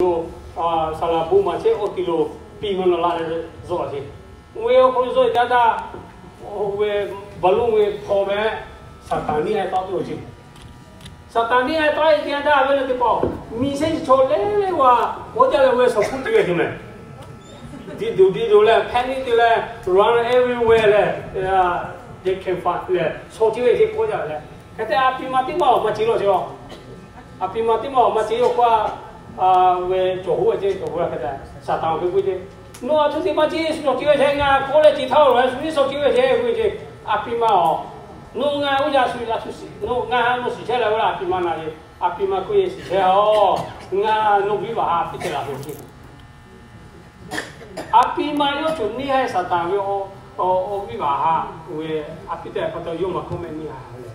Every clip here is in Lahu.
lo, saˍ laˍ bon maˍ chehˇ awˬ ti lo piˇ maˇ naw la leh zuhˆ a ce. Oˇ ve awˬ hk'aw lo zuhˆ e teˇ htaˇ, oˇ ve baˬ lonˉ ve hpaw meh, Saˍtanˍ neˇ haiˬ tawˆ tuˬ ce. Saˍtanˍ neˇ haiˬ tawˆ e teˇ htaˇ, ve le teˇ pawˆ miˬ shehˇ chi chaw leh leh g'a k'oˆ jaˇ leh, oˇ ve shawˍ hkuˆ te ve ce meh. Diˇ duˬ diˇ duˬ leh hpehˇ neˇ te leh, run everywhere leh, they can find leh, shaw ce ve ce k'oˆ jaˇ leh. Hk'e te a pi ma teˇ maˇ awˬ maˇ ce law ce. A pi ma teˇ maˇ awˬ maˇ ce awˬ hk'aw, ve cawˬ hoˉ ve ce, cawˬ hoˉ hk'e te Saˍtanˍ awˬ hk'e k'oˆ ce. Nawˬ a htoꞈ te maˇ ce, shu shaw ce ve ce, ngaˬ k'oˆ leh ce htaˇ oˬ, shu shaw ce ve ce k'oˆ ce. A pi ma awˬ, nawˬ ngaˬ oˇ yaˇ shu a htoꞈ shiˍ, nawˬ ngaˬ ha nawˬ shiˍ chehˇ leh oˇ ve a pi ma na ce. A pi ma k'oˆ ve shiˍ chehˇ a, ngaˬ nawˬ viˉ vaˬ ha piˇ te la k'o ce. A pi ma yawˇ cawˬ neˇ haiˬ Saˍtanˍ ve awˬ viˉ vaˬ ha, oˇ ve a piˇ te pa taw yawˇ maˇ k'oˆ meh neˇ haiˬ leh,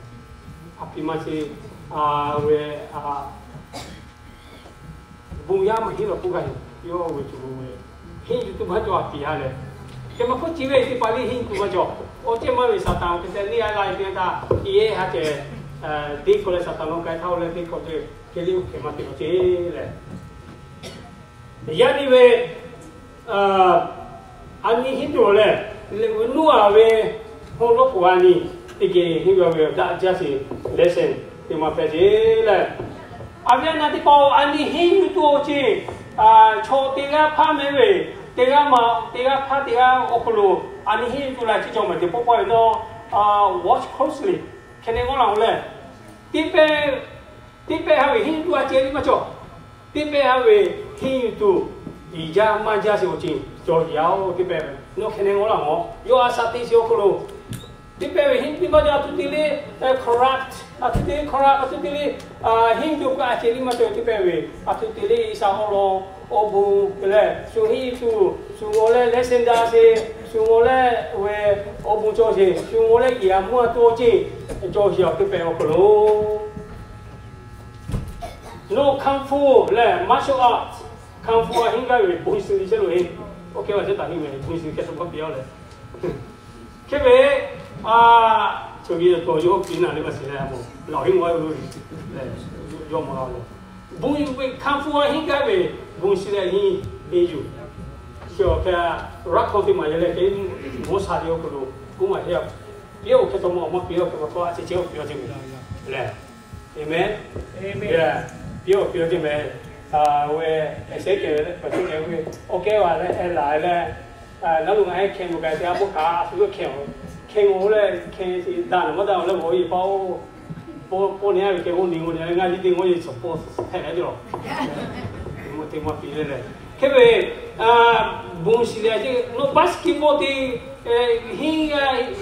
a pi ma ce, ve bon yaˇ maˇ henˇ lawˬ k'oˆ gaˇ yoˬ. Yawˇ ve cawˬ ve henˇ yuˬ tuˬ maˇ cawˬ a pi ha leh, hk'e maˇ k'oˆ ce ve teˇ hpaˍ le henˇ tuˬ maˇ cawˬ. Awˬ ceuˬ maˇ ve Saˍtanˍ hk'e te neˇ haiˬ la e teˇ htaˇ, i yehˇ ha ceh, deˇ k'awꞈ leh Saˍtanˍ nawˬ k'ai htaˇ oˇ leh deˇ k'awꞈ ce, hk'e le oˇ hk'e maˇ te k'oˆ ce leh. Yaˇ nyi ve a nyi henˇ tuˬ leh, Noˉaꞈ ve hawˉ lawˉ k'oˍ a nyi teˇ geh henˇ g'a ve daꞈ jaˇ sheˍ leh sheˍ teˇ maˇ hpehꞈ ce leh, a ve a na teˇ hpaˍ a nyi henˇ yuˬ tuˬ awˬ ce, chaw teˇ g'aˇ hpaˇ meh ve, teˇ g'aˇ ma, teˇ g'aˇ hpaˇ teˇ g'aˇ awˬ hk'aw lo a nyi henˇ yuˬ tuˬ la chi cawˬ meh teˇ pawˆ pawˆ ve nawˬ, watch closely, hk'e ne g'awˇ laˬ-oˬ leh, teˇ pehˇ teˇ pehˇ ha ve henˇ yuˬ tuˬ a ceh liˇ maˇ cawˬ. Teˇ pehˇ ha ve henˇ yuˬ tuˬ, yiˍ jaˇ maˇ jaˇ sheˍ awˬ ceuˬ cawˬ yaˇ-oˬ. Teˇ pehˇ nawˬ hk'e ne g'awˇ laˬ-oˬ, yawˇ a shaꞈ teꞈ sheˍ awˬ hk'aw lo. Teˇ pehˇ ve henˇ teˇ maˇ jaˇ, a htoꞈ te le, corrupt, a htoꞈ te le corrupt, a htoꞈ te le, henˇ yuˬ tuˬ a ceh liˇ maˇ cawˬ. Teˇ pehˇ ve a htoꞈ te le G'uiˬsha awˬ lawn awˬ bon leh shu henˇ yuˬ tuˬ, shu g'aw leh leh sehˇ daꞈ sheˍ, shu g'aw leh ve awˬ bon cawˬ sheˍ, shu g'aw leh yeˬ a mvuhˇ a tuˬ awˬ ceuˬ cawˬ sheˍ. Teˇ pehˇ awˬ hk'aw lo Nawˬ kung fu leh martial arts, kung fu a henˇ gaˇ ve bon shiˍ liꞈ chehˇ lo e. Oˇ hk'e a ceh taˍ henˇ ve bon shiˍ liꞈ hk'e te maˇ piˇ-oˬ leh, hk'e ve, a, cawˬ ve awˬ to yawˇ piˇ naˍ le maˇ shiˍ leh, a, laˬ henˇ g'a ve, yawˇ maˇ g'a ve. Bon ve kung fu a henˇ gaˇ ve bon shiˍ liꞈ henˇ ve yuˬ. Chi awˬ hk'e raˇ hkawˇ teˇ maˬ yehˬ leh hk'e, mvuhˇ sha ve awˬ hk'aw lo k'oˆ maˇ heˆ. Piˇ-oˬ hk'e taw maˇ maˇ piˇ-oˬ hk'e maˇ k'oˆ a ceh ceh piˇ-oˬ ceh leh. Amen. Piˇ-oˬ piˇ-oˬ ceh meh. Ve, a shehˉ kehˬ ve leh pa ceh kehˬ ve awˬ kehˉ g'a leh, e laˬ leh, naˉ lo ngaˬ heˆ hkeh mvuh k'ai te a k'oˆ kaꞈ, a shu yawˇ hkeh, hkeh mvuh leh hkeh daꞈ naˬ maˇ daꞈ leh g'awˬ ve pa-oˬ. Pawˆ pawˆ neˇ a ve hkeh g'awˇ ni g'awˇ ni ngaˇ liˇ teˇ g'awˇ yeˬ suhˍ pawˆ hpehꞈ leh te lawˬ. Teˇ maˇ piˇ leh leh, hk'e ve, bon shiˍ liꞈ a ceh nawˬ basketball te, henˇ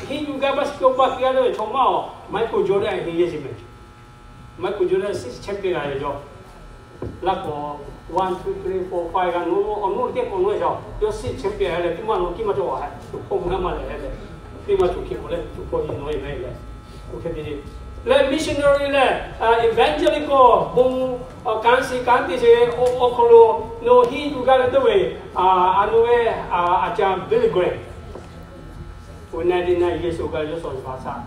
yuˬ gaˇ basketball baˇ te gaˇ leh ve chaw maˇ-oˬ, Michael Jordan henˇ yehˇ sheˍ meh. Michael Jordan six champion g'a ve yaˇ. Laˇ k'awꞈ one, two, three, four, five g'a nawˬ awˬ nawˉ teˇ k'awꞈ nawˉ yaˇ, yawˇ six champion leh teˇ maˇ nawˬ kiˇ maˇ cawˬ a heh, tuˬ hpawˇ mvuhˇ naw ma leh leh, teˇ maˇ cawˬ hk'e k'oˆ leh tuˬ hpawˇ yeˬ nawˬ yeˬ meh leh, oˇ hk'e te leh missionary leh evangelical bon kanˉ shiˍ kanˉ te sheˍ awˬ hk'aw lo nawˬ henˇ yuˬ gaˇ ve teˇ ve, a, a nu ve, a, a ca Billy Graham, oˇ naˆ teˇ naˆ Yeˍsuˆ g'a yawˇ shawˍ baˬ shaˆ.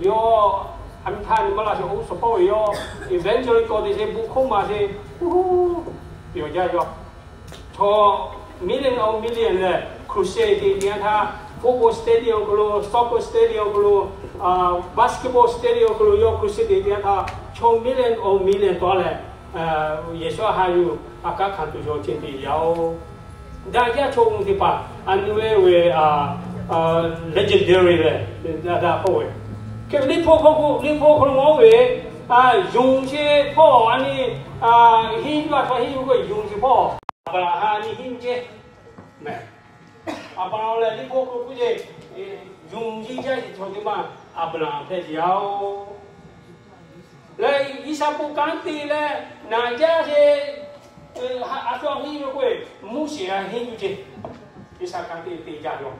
Yawˇ a miˇ htaˇ nyi maˇ laˇ sheˍ, oˇ suhˍ pawˆ ve yawˇ evangelical te sheˍ, bon hk'oˆ maˍ sheˍ, uˉ, yawˇ jaˇ yawˇ. Chaw million awˬ million leh crusade te teˇ yanˇ htaˇ, football stadium awˬ hk'aw lo, soccer stadium awˬ hk'aw lo, basketball stadium awˬ hk'aw lo yawˇ crusade te teˇ yanˇ htaˇ, chaw million awˬ million tawˆ leh, Yeˍsuˆ a ha yuˬ a kaˉ hkanˍ tuˬ chaw ceh te yaˇ-oˬ. Daꞈ jaˇ chaw oˇ teˇ hpaˍ a nu ve ve, legendary leh, daꞈ daꞈ k'oˆ ve, hk'e ve liꞈ hpu hk'aw k'o, liꞈ hpu hk'aw lo mawˬ ve, yonˍ sheˍ hpawˇ a nyi, henˇ yuˬ a htaꞈ henˇ yuˬ k'o yonˍ sheˍ hpawˇ, Aˍbraˍhanˍ a nyi henˇ yuˬ ceˇ meh. Aˍbraˍhanˍ lehˬ liꞈ hpu hk'aw k'oˆ ce, yonˍ yeˇ jaˇ sheˍ chaw teˇ maˇ Aˍbraˍhanˍ hpehꞈ sheˍ yaˇ-oˬ. Leh G'uiˬsha bon kanˉ te leh naˍ jaˇ sheˍ, a shu henˇ yuˬ k'oˆ ve, Moˉseˍ a henˇ yuˬ ceˇ. G'uiˬsha kanˉ te te jaˇ yaˇ.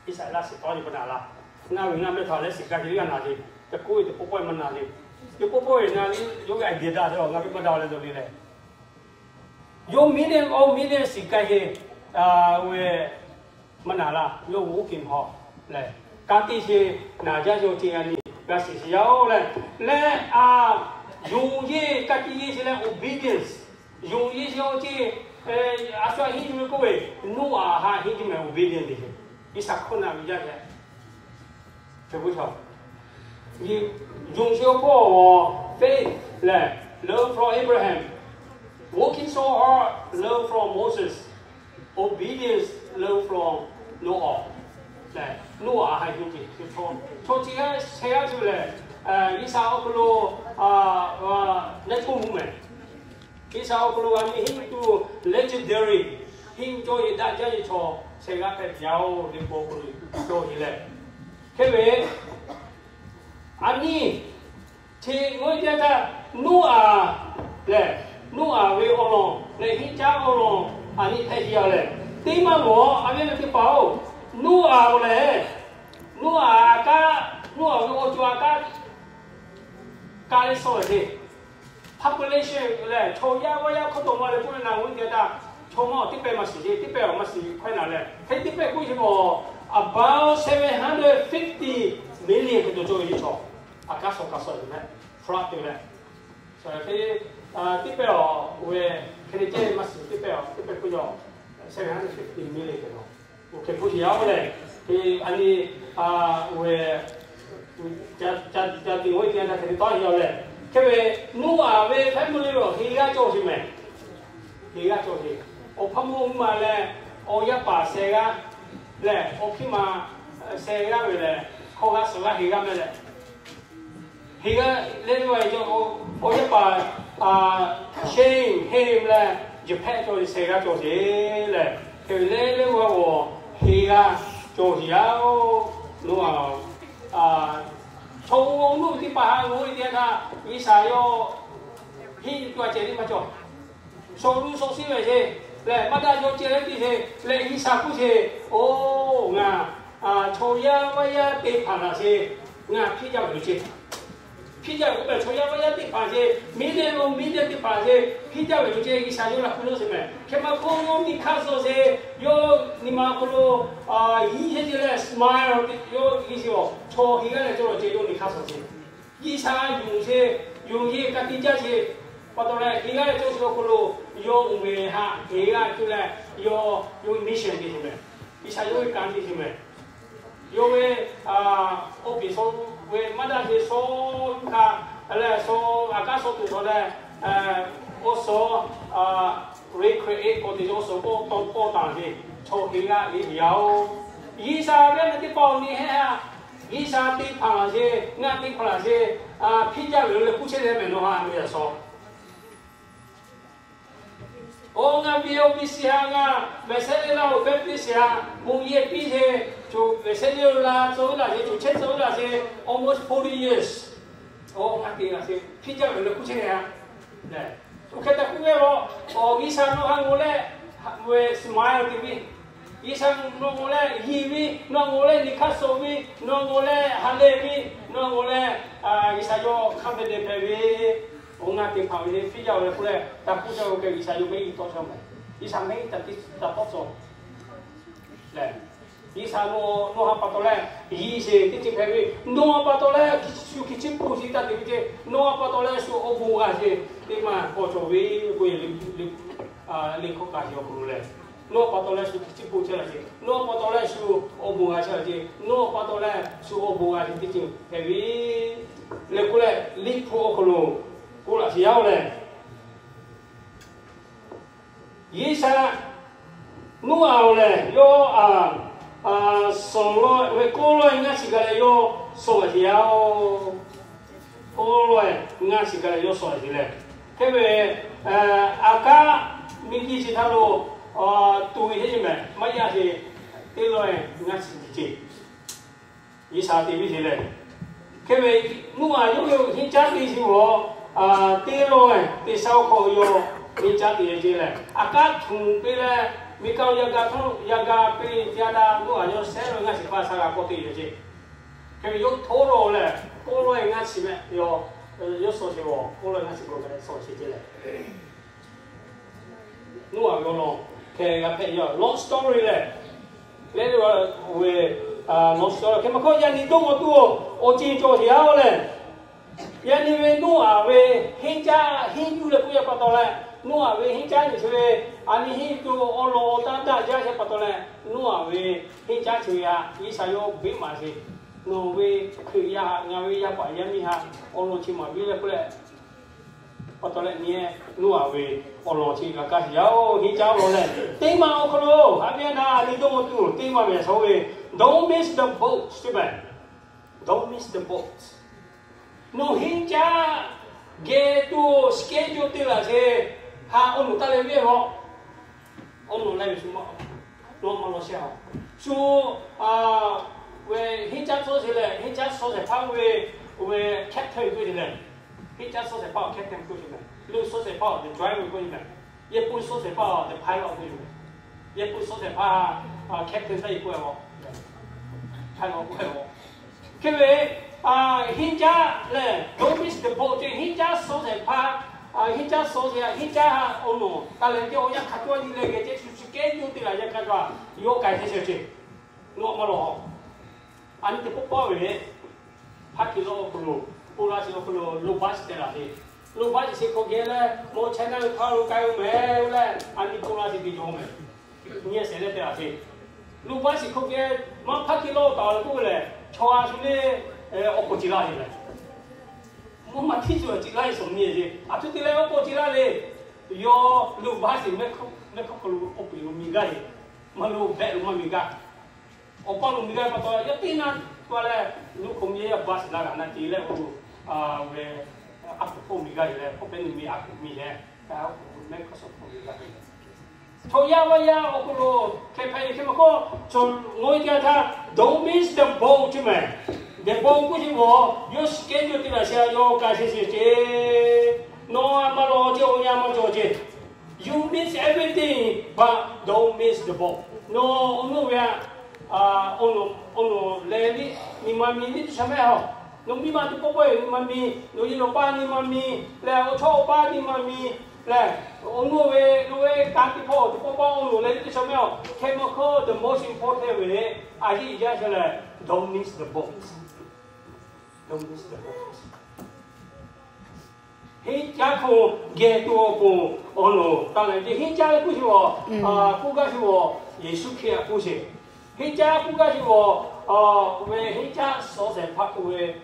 Iˉsaˍreˍlaˆ shiˍ tawˇ nyi pa naˍ laˇ. Ngaˇ ve ngaˇ mehˆ htaꞈ leh shiˍ gaˇ ce, g'aˇ naˍ ce. Te k'oˆ ve teˇ pawˆ pawˆ maˇ na le. Teˇ pawˆ pawˆ ve na le, yawˇ ve a geh daꞈ te lawˬ, ngaˬ ve maˇ daꞈ leh dawˬ le leh. Yawˇ million awˬ million shiˍ gaˇ ce, ve maˇ naˍ laˇ, yawˇ ve oˇ hk'e hawˬ leh, ka tiꞈ sheˍ naˍ jaˇ yaw ce a nyi g'a shiˍ shiˍ yaˇ-oˬ leh, leh a yonˍ yeˇ ka tiꞈ yeˇ sheˍ leh obedience, yonˍ Yawˇ ceˇ, a shu a henˇ yuˬ ve k'oˆ ve, Noˉaꞈ ha henˇ yuˬ meh obedience. G'uiˬsha hkawˇ na ve yaˇ leh, hk'e k'oˆ shaw. Yonˍ chi awˬ hk'aw, faith lehˬ, learn from Abraham. Working so hard, learn from Moses. Obedience, learn from Noah. Lehˬ, Noˉaꞈ ha henˇ ce, chaw chi g'aˇ sheh g'aˇ chi lehˬ, G'uiˬsha awˬ hk'aw lo naˉ coˇ mvuhˇ mehˍ. G'uiˬsha awˬ hk'aw lo a nyi henˇ tuˬ legendary, henˇ cawˇ ve daꞈ jaˇ ve chaw sheh g'aˇ hpehꞈ yaˇ-oˬ, Liꞈ hpu awˬ hk'aw lo cawˬ ve lehˬ. Hk'e ve, a nyi chi ngaˬ hui teˇ g'aˇ htaˇ, Noˉaꞈ lehˬ, Noˉaꞈ ve awˬ lawn lehˬ, henˇ caˉ awˬ lawn a nyi hpehꞈ ve yoˬ lehˬ. Teˇ maˇ mawˬ a viˉ ve teˇ hpaˍ-oˬ, Noˉaꞈ lehˬ, Noˉaꞈ a kaˉ, Noˉaꞈ ve awˬ cawˬ a kaˉ ka leh suh ve ce. Population lehˬ, chaw yaˇ vaˇ yaˇ hkawˇ tawꞈ ma leh k'oˆ ve naˬ, ngaˬ hui teˇ g'aˇ htaˇ chaw maˇ awˬ teˇ pehˇ maˇ shiˍ ce, teˇ pehˇ awˬ maˇ shiˍ hkawehˇ naˬ leh, hk'e teˇ pehˇ k'oˆ ve yoˬ. About seven hundred fifty million hk'e cawˬ cawˬ ve chaw, a kaˉ suh ka suh ve meh, flat te leh, hk'e teˇ pehˇ awˬ ve hk'e te ceh maˇ shiˍ, teˇ pehˇ awˬ teˇ pehˇ k'oˆ ve yoˬ. Seven hundred fifty million hk'e naˬ, oˇ hk'e k'oˆ shiˍ yaˇ-oˬ lehˬ, hk'e a nyi, oˇ ve, ca tiꞈ oˇ ve teˇ g'aˇ htaˇ hk'e te tawˆ ve yoˬ lehˬ. Hk'e ve, Noˉaꞈ ve family lehˬ, henˇ g'aˇ cawˬ sheˍ mehˍ. Henˇ g'aˇ cawˬ sheˍ. Awˬ hpawˇ mawˇ mvuhˇ ma leh, awˬ yaˇ paˍ sheh g'aˇ lehˬ, awˬ hkiˇ ma sheh g'aˇ ve lehˬ, hkawˇ g'aˇ suhˍ g'aˇ henˇ g'aˇ meh lehˬ, henˇ g'aˇ leh, awˬ yaˇ paˍ Shem, Ham leh Jaˇhpehˆ cawˬ sheˍ, sheh g'aˇ cawˬ sheˍ lehˬ, hk'e ve leh leh g'aˇ g'awˬ henˇ g'aˇ cawˬ sheˍ yaˇ-oˬ. Noˉaꞈ, chaw oˇ nuˇ teˇ hpaˍ haꞈ g'awˬ ve teˇ g'aˇ htaˇ, G'uiˬsha yawˇ henˇ yuˬ tuˬ a cehˬ teˇ maˇ cawˬ. Shawˍ lu shawˍ shiˉ ve sheˍ lehˬ, maˇ daꞈ jaw ceh leh teˇ sheˍ lehˬ, G'uiˬsha k'oˆ sheˍ, oˇ ngaˬ chaw yaˇ vaˇ yaˇ te hpanˍ laˬ sheˍ, ngaˬ hpiˇ jaˇ ve yoˬ ceˇ. Hpiˇ jaˇ ve k'oˆ pehꞈ, chaw yaˇ vaˇ yaˇ te hpanˍ sheˍ, miˇ neˇ lo miˇ neˇ te hpanˍ sheˍ, hpiˇ jaˇ ve yoˬ ceˇ. G'uiˬsha yawˇ laꞈ hpu lo sheˍ mehˍ. Hk'e maˇ hk'oˆ yawˇ nyi hk'aˇ suh sheˍ, yawˇ nyi ma hk'aw lo yiˇ sheˍ ce leh smile yawˇ yiˇ sheˍ-oˬ, chaw henˇ g'aˇ leh cawˬ law ceˇ yawˇ nyi hk'aˇ suh sheˍ. G'uiˬsha yonˍ sheˍ, yonˍ yeˬ ka tiꞈ jaˇ sheˍ pa taw leh, henˇ g'aˇ leh cawˬ sheˍ awˬ hk'aw lo yawˇ uiˍ ve haꞈ henˇ g'aˇ cuˇ leh, yawˇ yawˇ mission te sheˍ mehˍ. G'uiˬsha yawˇ ve ka te sheˍ mehˍ. Yawˇ ve awˬ piˍ shawˍ ve maˇ daꞈ sheˍ shawˍ htaˇ leh, shawˍ a kaˉ shawˍ tuˬ tawˬ leh, awˬ suhˍ recreate k'awꞈ te awˬ suhˍ k'awꞈ tawˆ k'awꞈ taˍ sheˍ, chaw henˇ g'aˇ ve yaˇ-oˬ. G'uiˬsha ve a nyi teˇ hpaˍ awˬ nyi heˆ haꞈ, G'uiˬsha te hpanˍ laˬ sheˍ, ngaˬ te hpanˍ laˬ sheˍ, hpiˇ jaˇ ve yoˬ leh k'oˆ chehˇ leh mehˍ nawˬ haꞈ ve yaꞈ shawˍ. Oˇ ngaˬ ve awˬ piˍ shiˍ haꞈ ngaˬ Visalia Baptist shiˍ haꞈ bon yehˬ piˇ sheˍ, co Visalia la tcuh laˬ sheˍ, co chehˇ tcuh laˬ sheˍ, almost forty years. Oˇ ngaˬ te laˬ sheˍ, hpiˇ jaˇ ve yoˬ leh k'oˆ chehˇ ve haꞈ. Oˇ hk'e te k'oˆ ve lo, G'uiˬsha nawˬ haꞈ g'awˬ leh, ve smile te ve, G'uiˬsha nawˬ g'awˬ leh yiˍ ve, nawˬ g'awˬ leh nyi hk'aˇ suh ve, nawˬ g'awˬ leh ha lehˬ ve, nawˬ g'awˬ leh G'uiˬsha yawˇ hk'a ve te hpehꞈ ve, oˇ ngaˬ te hpanˍ ve hpiˇ jaˇ ve k'oˆ leh, taˇ k'oˆ jaˇ ve k'o, G'uiˬsha yawˇ mehˆ g'uˇ tawˆ shaw mehˍ. G'uiˬsha mehˆ g'uˇ taˇ tiˉ taˇ tawˆ shaw lehˬ, G'uiˬsha nawˬ haꞈ pa taw leh yiˍ sheˍ teˇ ceuˬ hpehꞈ ve, nawˬ haꞈ pa taw leh shu hki ciˉ hpu sheˍ taˇ te ve ceˇ, nawˬ haꞈ pa taw leh shu awˬ bon g'a sheˍ teˇ maˇ k'awꞈ cawˬ ve k'o, liꞈ hkawˇ kaꞈ sheˍ awˬ hk'aw lo lehˬ, nawˬ haꞈ pa taw leh shu hki ciˉ hpu chehˇ laˬ sheˍ, nawˬ haꞈ pa taw leh shu awˬ bon g'a chehˇ laˬ sheˍ, nawˬ haꞈ pa taw leh shu awˬ bon g'a sheˍ teˇ ceuˬ hpehꞈ ve lehˬ k'oˆ leh, liꞈ hpu awˬ hk'aw lo k'oˆ laꞈ sheˍ yaˇ-oˬ lehˬ. G'uiˬsha Noˉaꞈ-oˬ lehˬ, yawˇ a suhˍ lawˇ ve kawˆ lawˇ-e ngaˇ shiˍ gaˬ leh yawˇ suh sheˍ yaˇ-oˬ. Kawˆ lawˇ-e ngaˇ shiˍ gaˬ leh yawˇ suh sheˍ lehˬ, hk'e ve a kaˉ miˬguiˬ chi htaˇ lo tuˬ ve heˆ ve mehˍ, maˇ yaˇ sheˍ teˇ lawˇ-e ngaˇ shiˍ tiˉ ceˇ. G'uiˬsha te ve sheˍ lehˬ, hk'e ve Noˉaꞈ yawˇ ve henˇ caˉ te sheˍ-oˬ, teˇ lawˇ-e teˇ shaˉ hk'aw yawˇ henˇ caˉ te ve ceˇ lehˬ, a kaˉ htuꞈ piˇ leh miˬ kaˆ yaˇ ga htaˇ yaˇ ga piˇ ve teˇ yanˇ htaˇ, Noˉaꞈ yawˇ shehˉ lawˇ-e ngaˇ shiˍ hpaˇ shaˉ g'a kawˆ te ve ceˇ. Hk'e ve yawˇ hto lawˇ lehˬ, kawˆ lawˇ-e ngaˇ shiˍ mehˍ yawˇ, yawˇ suh sheˍ-oˬ, kawˆ lawˇ-e ngaˇ shiˍ gaˬ leh suh sheˍ ceˇ lehˬ. Noˉaꞈ ve awˬ lawn hk'e g'a hpehꞈ ve yoˬ. Long story lehˬ, leh ve long story hk'e maˇ hkawˇ yaˇ nyi dawˇ g'awˬ tuˬ awˬ ceuˬ cawˬ sheˍ yaˇ-oˬ lehˬ, yaˇ nyi ve Noˉaꞈ ve henˇ caˉ henˇ yuˬ leh k'oˆ yaˇ pa taw leh, Noˉaꞈ ve henˇ caˉ nyi chi ve, a nyi henˇ to awˬ lawn awˬ taˇ daꞈ jaˇ chehˇ pa taw leh, Noˉaꞈ ve henˇ caˉ chi ve htaꞈ G'uiˬsha yawˇ beˆ maˍ sheˍ. Nawˬ ve Hkriꞈ yaˇ htaꞈ ngaˬ ve yaˇ paˍ yaˇ miˇ htaꞈ awˬ lawn chi maˍ biˇ leh k'oˆ leh, pa taw leh nyi Noˉaꞈ ve awˬ lawn chi g'a kaˇ sheˍ yaˇ-oˬ. Henˇ caˉ awˬ lawn leh teˇ maˬ awˬ hk'aw lo haꞈ ve a naˍ a nyi dawˇ maw tuˬ teˇ maˬ ve a shaw ve, don't miss the boat, teˇ maˬ, don't miss the boat. Nawˬ henˇ caˉ geh tuˬ schedule te laˬ sheˍ. Haꞈ awˬ moˍ taˇ leh ve a, awˬ moˍ leh ve shu maˇ, law maˇ law shehˍ a. Shu ve henˇ caˉ tcuhˉ sheˍ leh, henˇ caˉ suh shehˍ hpaˇ ve, ve captain k'oˆ ve leh, henˇ caˉ suh shehˍ hpaˇ awˬ captain k'oˆ ve leh, luˬ suh shehˍ hpaˇ awˬ the driver k'oˆ ve leh, yehˬ pun suh shehˍ hpaˇ awˬ the pilot k'oˆ ve leh, yehˬ pun suh shehˍ hpaˇ captain taˇ e k'oˆ ve, pilot k'oˆ ve. Hk'e ve, henˇ caˉ lehˬ, don't miss the boat ce, henˇ caˉ suh shehˍ hpaˇ, henˇ caˉ suh shehˍ, henˇ caˉ awˬ moˍ taˇ leh ce, awˬ yanˇ hk'aˬ cawˇ nyi leh geh ce, shu chi kehˉ juˇ te laˬ yaˇ kaꞈ kaꞈ yawˇ k'ai chehˇ chehˇ ce. Nawˬ maˇ lawˬ. A nyi teˇ pawˆ pawˆ ve, hpaˇ hkiˬ lawˇ awˬ hk'aw lo, po la chi awˬ hk'aw lo, lo baˆ chi te laˬ ce. Lo baˆ chi sheˍ hk'aw geh leh, mawˬ chehˇ naˇ ve hk'aˇ lo k'ai-o mehˍ leh, a nyi po la chi te jawˬ mehˍ. Nyi a shehˍ leh te laˬ ce. Lo baˆ chi hk'aw geh maˇ hpaˇ hkiˬ lawˇ taˍ leh k'oˆ ve lehˬ, chaw a shu le, awˬ k'oˍ ci laˇ ve lehˬ, mvuhˇ maˇ htiˇ tuˬ a ci laˇ ve shawˍ nyi ce. A htoꞈ te leh awˬ k'oˍ ci laˇ le. Yawˇ lo baˆ sheˍ mehˆ hk'aˇ hk'aw lo awˬ pui lo mi gaˇ ve, maˇ lo behˆ lo maˇ mi gaˇ. Awˬ pa lo mi gaˇ ve pa taw, yawˇ teˇ naˇ pa leh, lo hk'aw mi yaˇ baˆ sheˍ laˇ g'a na te leh, oˇ ve a htoꞈ hk'oˆ mi gaˇ ve leh, hk'oˆ pehˉ nu mi a htoꞈ mi leh, mehˆ hk'aˇ shawˍ hk'oˆ mi gaˇ ve leh, chaw yaˇ vaˇ yaˇ awˬ hk'aw lo hkeh hpehꞈ ve hk'e maˇ k'oˆ, chaw ngaˬ hui teˇ g'aˇ htaˇ, don't miss the boat ce mehˍ. The boat k'oˆ sheˍ ve, yawˇ schedule te laˬ sheˍ a, yawˇ k'ai sheˍ sheˍ ce. Nawˬ a maˇ lawˬ ce, awˬ yanˇ maˇ cawˬ ce. You miss everything, but don't miss the boat. Nawˬ awˬ nuˇ ve a, awˬ nuˇ leh liˇ nyi ma mi liˇ teˇ sha mehˆ a. Nawˬ miˇ ma teˇ pawˆ pawˆ nyi ma mi, nawˬ yehˬ nawˬ paˇ nyi ma mi, leh awˬ chawˇ awˬ paˇ nyi ma mi, leh awˬ nuˇ ve, nawˬ ve kanˉ teˇ hpawˇ teˇ pawˆ pawˆ awˬ nuˇ leh liˇ teˇ sha mehˆ a. Hk'e maˇ hk'oˆ, the most important ve, a yeˇ yaˇ sha lehˬ, don't miss the boat. Don't miss the boat. Henˇ caˉ hk'oˆ geh tuˬ awˬ pon awˬ lawn taˇ leh ce. Henˇ caˉ k'oˆ sheˍ a, k'oˆ gaˇ sheˍ a, Yeˍsuˆ Hkriꞈ htaꞈ k'oˆ sheˍ. Henˇ caˉ k'oˆ gaˇ sheˍ a, ve henˇ caˉ suh shehˍ hpaˇ k'oˆ ve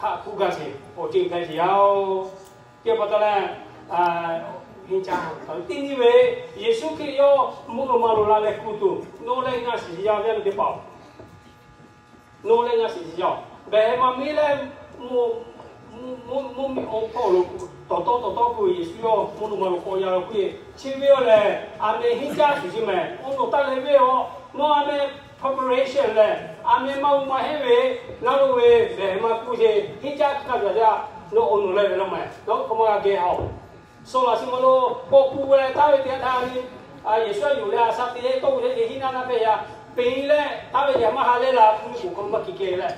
htaꞈ k'oˆ gaˇ sheˍ. Awˬ ceuˬ hpehꞈ sheˍ yaˇ-oˬ. Te pa taw leh, henˇ caˉ teˇ nyi ve, Yeˍsuˆ Hkriꞈ yawˇ mvuhˇ naw ma lo la leh kuˬ tuˬ, nawˬ leh ngaˬ shiˍ yaˇ ve a nyi teˇ hpaˍ-oˬ. Nawˬ leh ngaˬ shiˍ yaˇ-oˬ, behˬ maˇ miˇ leh, mvuhˇ miˬ awˬ hpawˇ lo tawˍ tawˇ tawˍ tawˇ k'oˆ ve Yeˍsuˆ yawˇ mvuhˇ naw ma lo k'awꞈ yaˇ lo k'oˆ ve, chi ve yoˬ lehˬ, a meh henˇ caˉ shuˍ ce mehˍ. Awˬ lawn taˇ leh ve a, nawˬ a meh preparation lehˬ, a meh maˇ g'uˇ maˇ heˆ ve, naˉ lo ve behˬ maˇ k'oˆ ce, henˇ caˉ hk'a gaˬ yaˇ, nawˬ awˬ lawn leh ve laˇ mehˍ. Nawˬ hk'aˬ ma g'a geh haꞈ-oˬ. Suh laꞈ suh ma lo k'awꞈ kuˬ leh taˍ ve teˇ g'aˇ htaˇ, Yeˍsuˆ a yuˬ leh a shaꞈ teꞈ k'oˆ ve teˇ ceuˬ henˇ naˇ naˇ hpehꞈ yaˇ, peꞈ leh taˍ ve yaˇ maˇ ha leh laˇ, mvuhˇ miˬ k'oˍ hk'aw lo maˇ kiˬ kehˬ leh,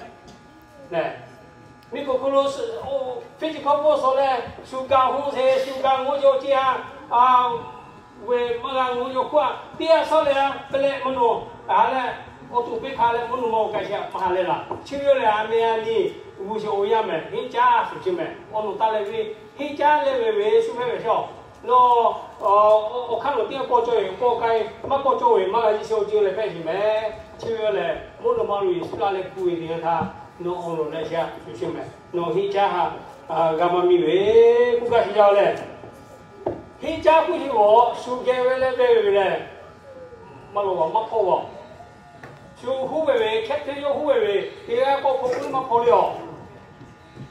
mvuhˇ miˬ k'oˍ hk'aw lo physical body suh leh, shu gaˬ hoˆ sheˍ, shu gaˬ ngoˆ yaw ce a, a, ve maˇ g'a ngoˆ yaw hk'oˆ a, teˇ g'aˇ shaˉ leh a, pehˬ leh mvuhˇ naw, a leh, awˬ to peˇ hk'a leh mvuhˇ naw ma awˬ k'ai sheˍ maˇ ha leh laˇ. Chi ve yoˬ lehˬ, a meh a nyi g'uˇ sheˍ awˬ yanˇ mehˍ, henˇ caˉ shuˍ ce mehˍ. Awˬ lawn taˇ leh ve, henˇ caˉ leh ve ve shu hpehꞈ ve sheˍ-oˬ. Nawˬ awˬ hk'aˇ nawˬ teˇ g'aˇ k'awꞈ cawˬ ve, k'awꞈ k'ai, maˇ k'awꞈ cawˬ ve maˇ g'a nyi sheˍ awˬ ceuˬ lehˬ hpehꞈ sheˍ mehˍ. Chi ve yoˬ lehˬ, mvuhˇ naw ma lo Yeˍsuˆ la leh kuˬ ve teˇ g'aˇ htaˇ, nawˬ awˬ lawn leh sheˍ shuˍ ce mehˍ. Nawˬ henˇ caˉ haꞈ g'a maˇ miˇ ve, k'oˆ gaˇ sheˍ yaˇ lehˬ, henˇ caˉ k'oˆ sheˍ ve, shu geh ve leh ve ve lehˬ, maˇ lawˬ a maˇ hpawˇ a. Shu huˉ ve ve, hkehˇ hteˇ yawˇ huˉ ve ve, teˇ g'aˇ k'awꞈ hpaw k'oˆ maˇ hpaw le a.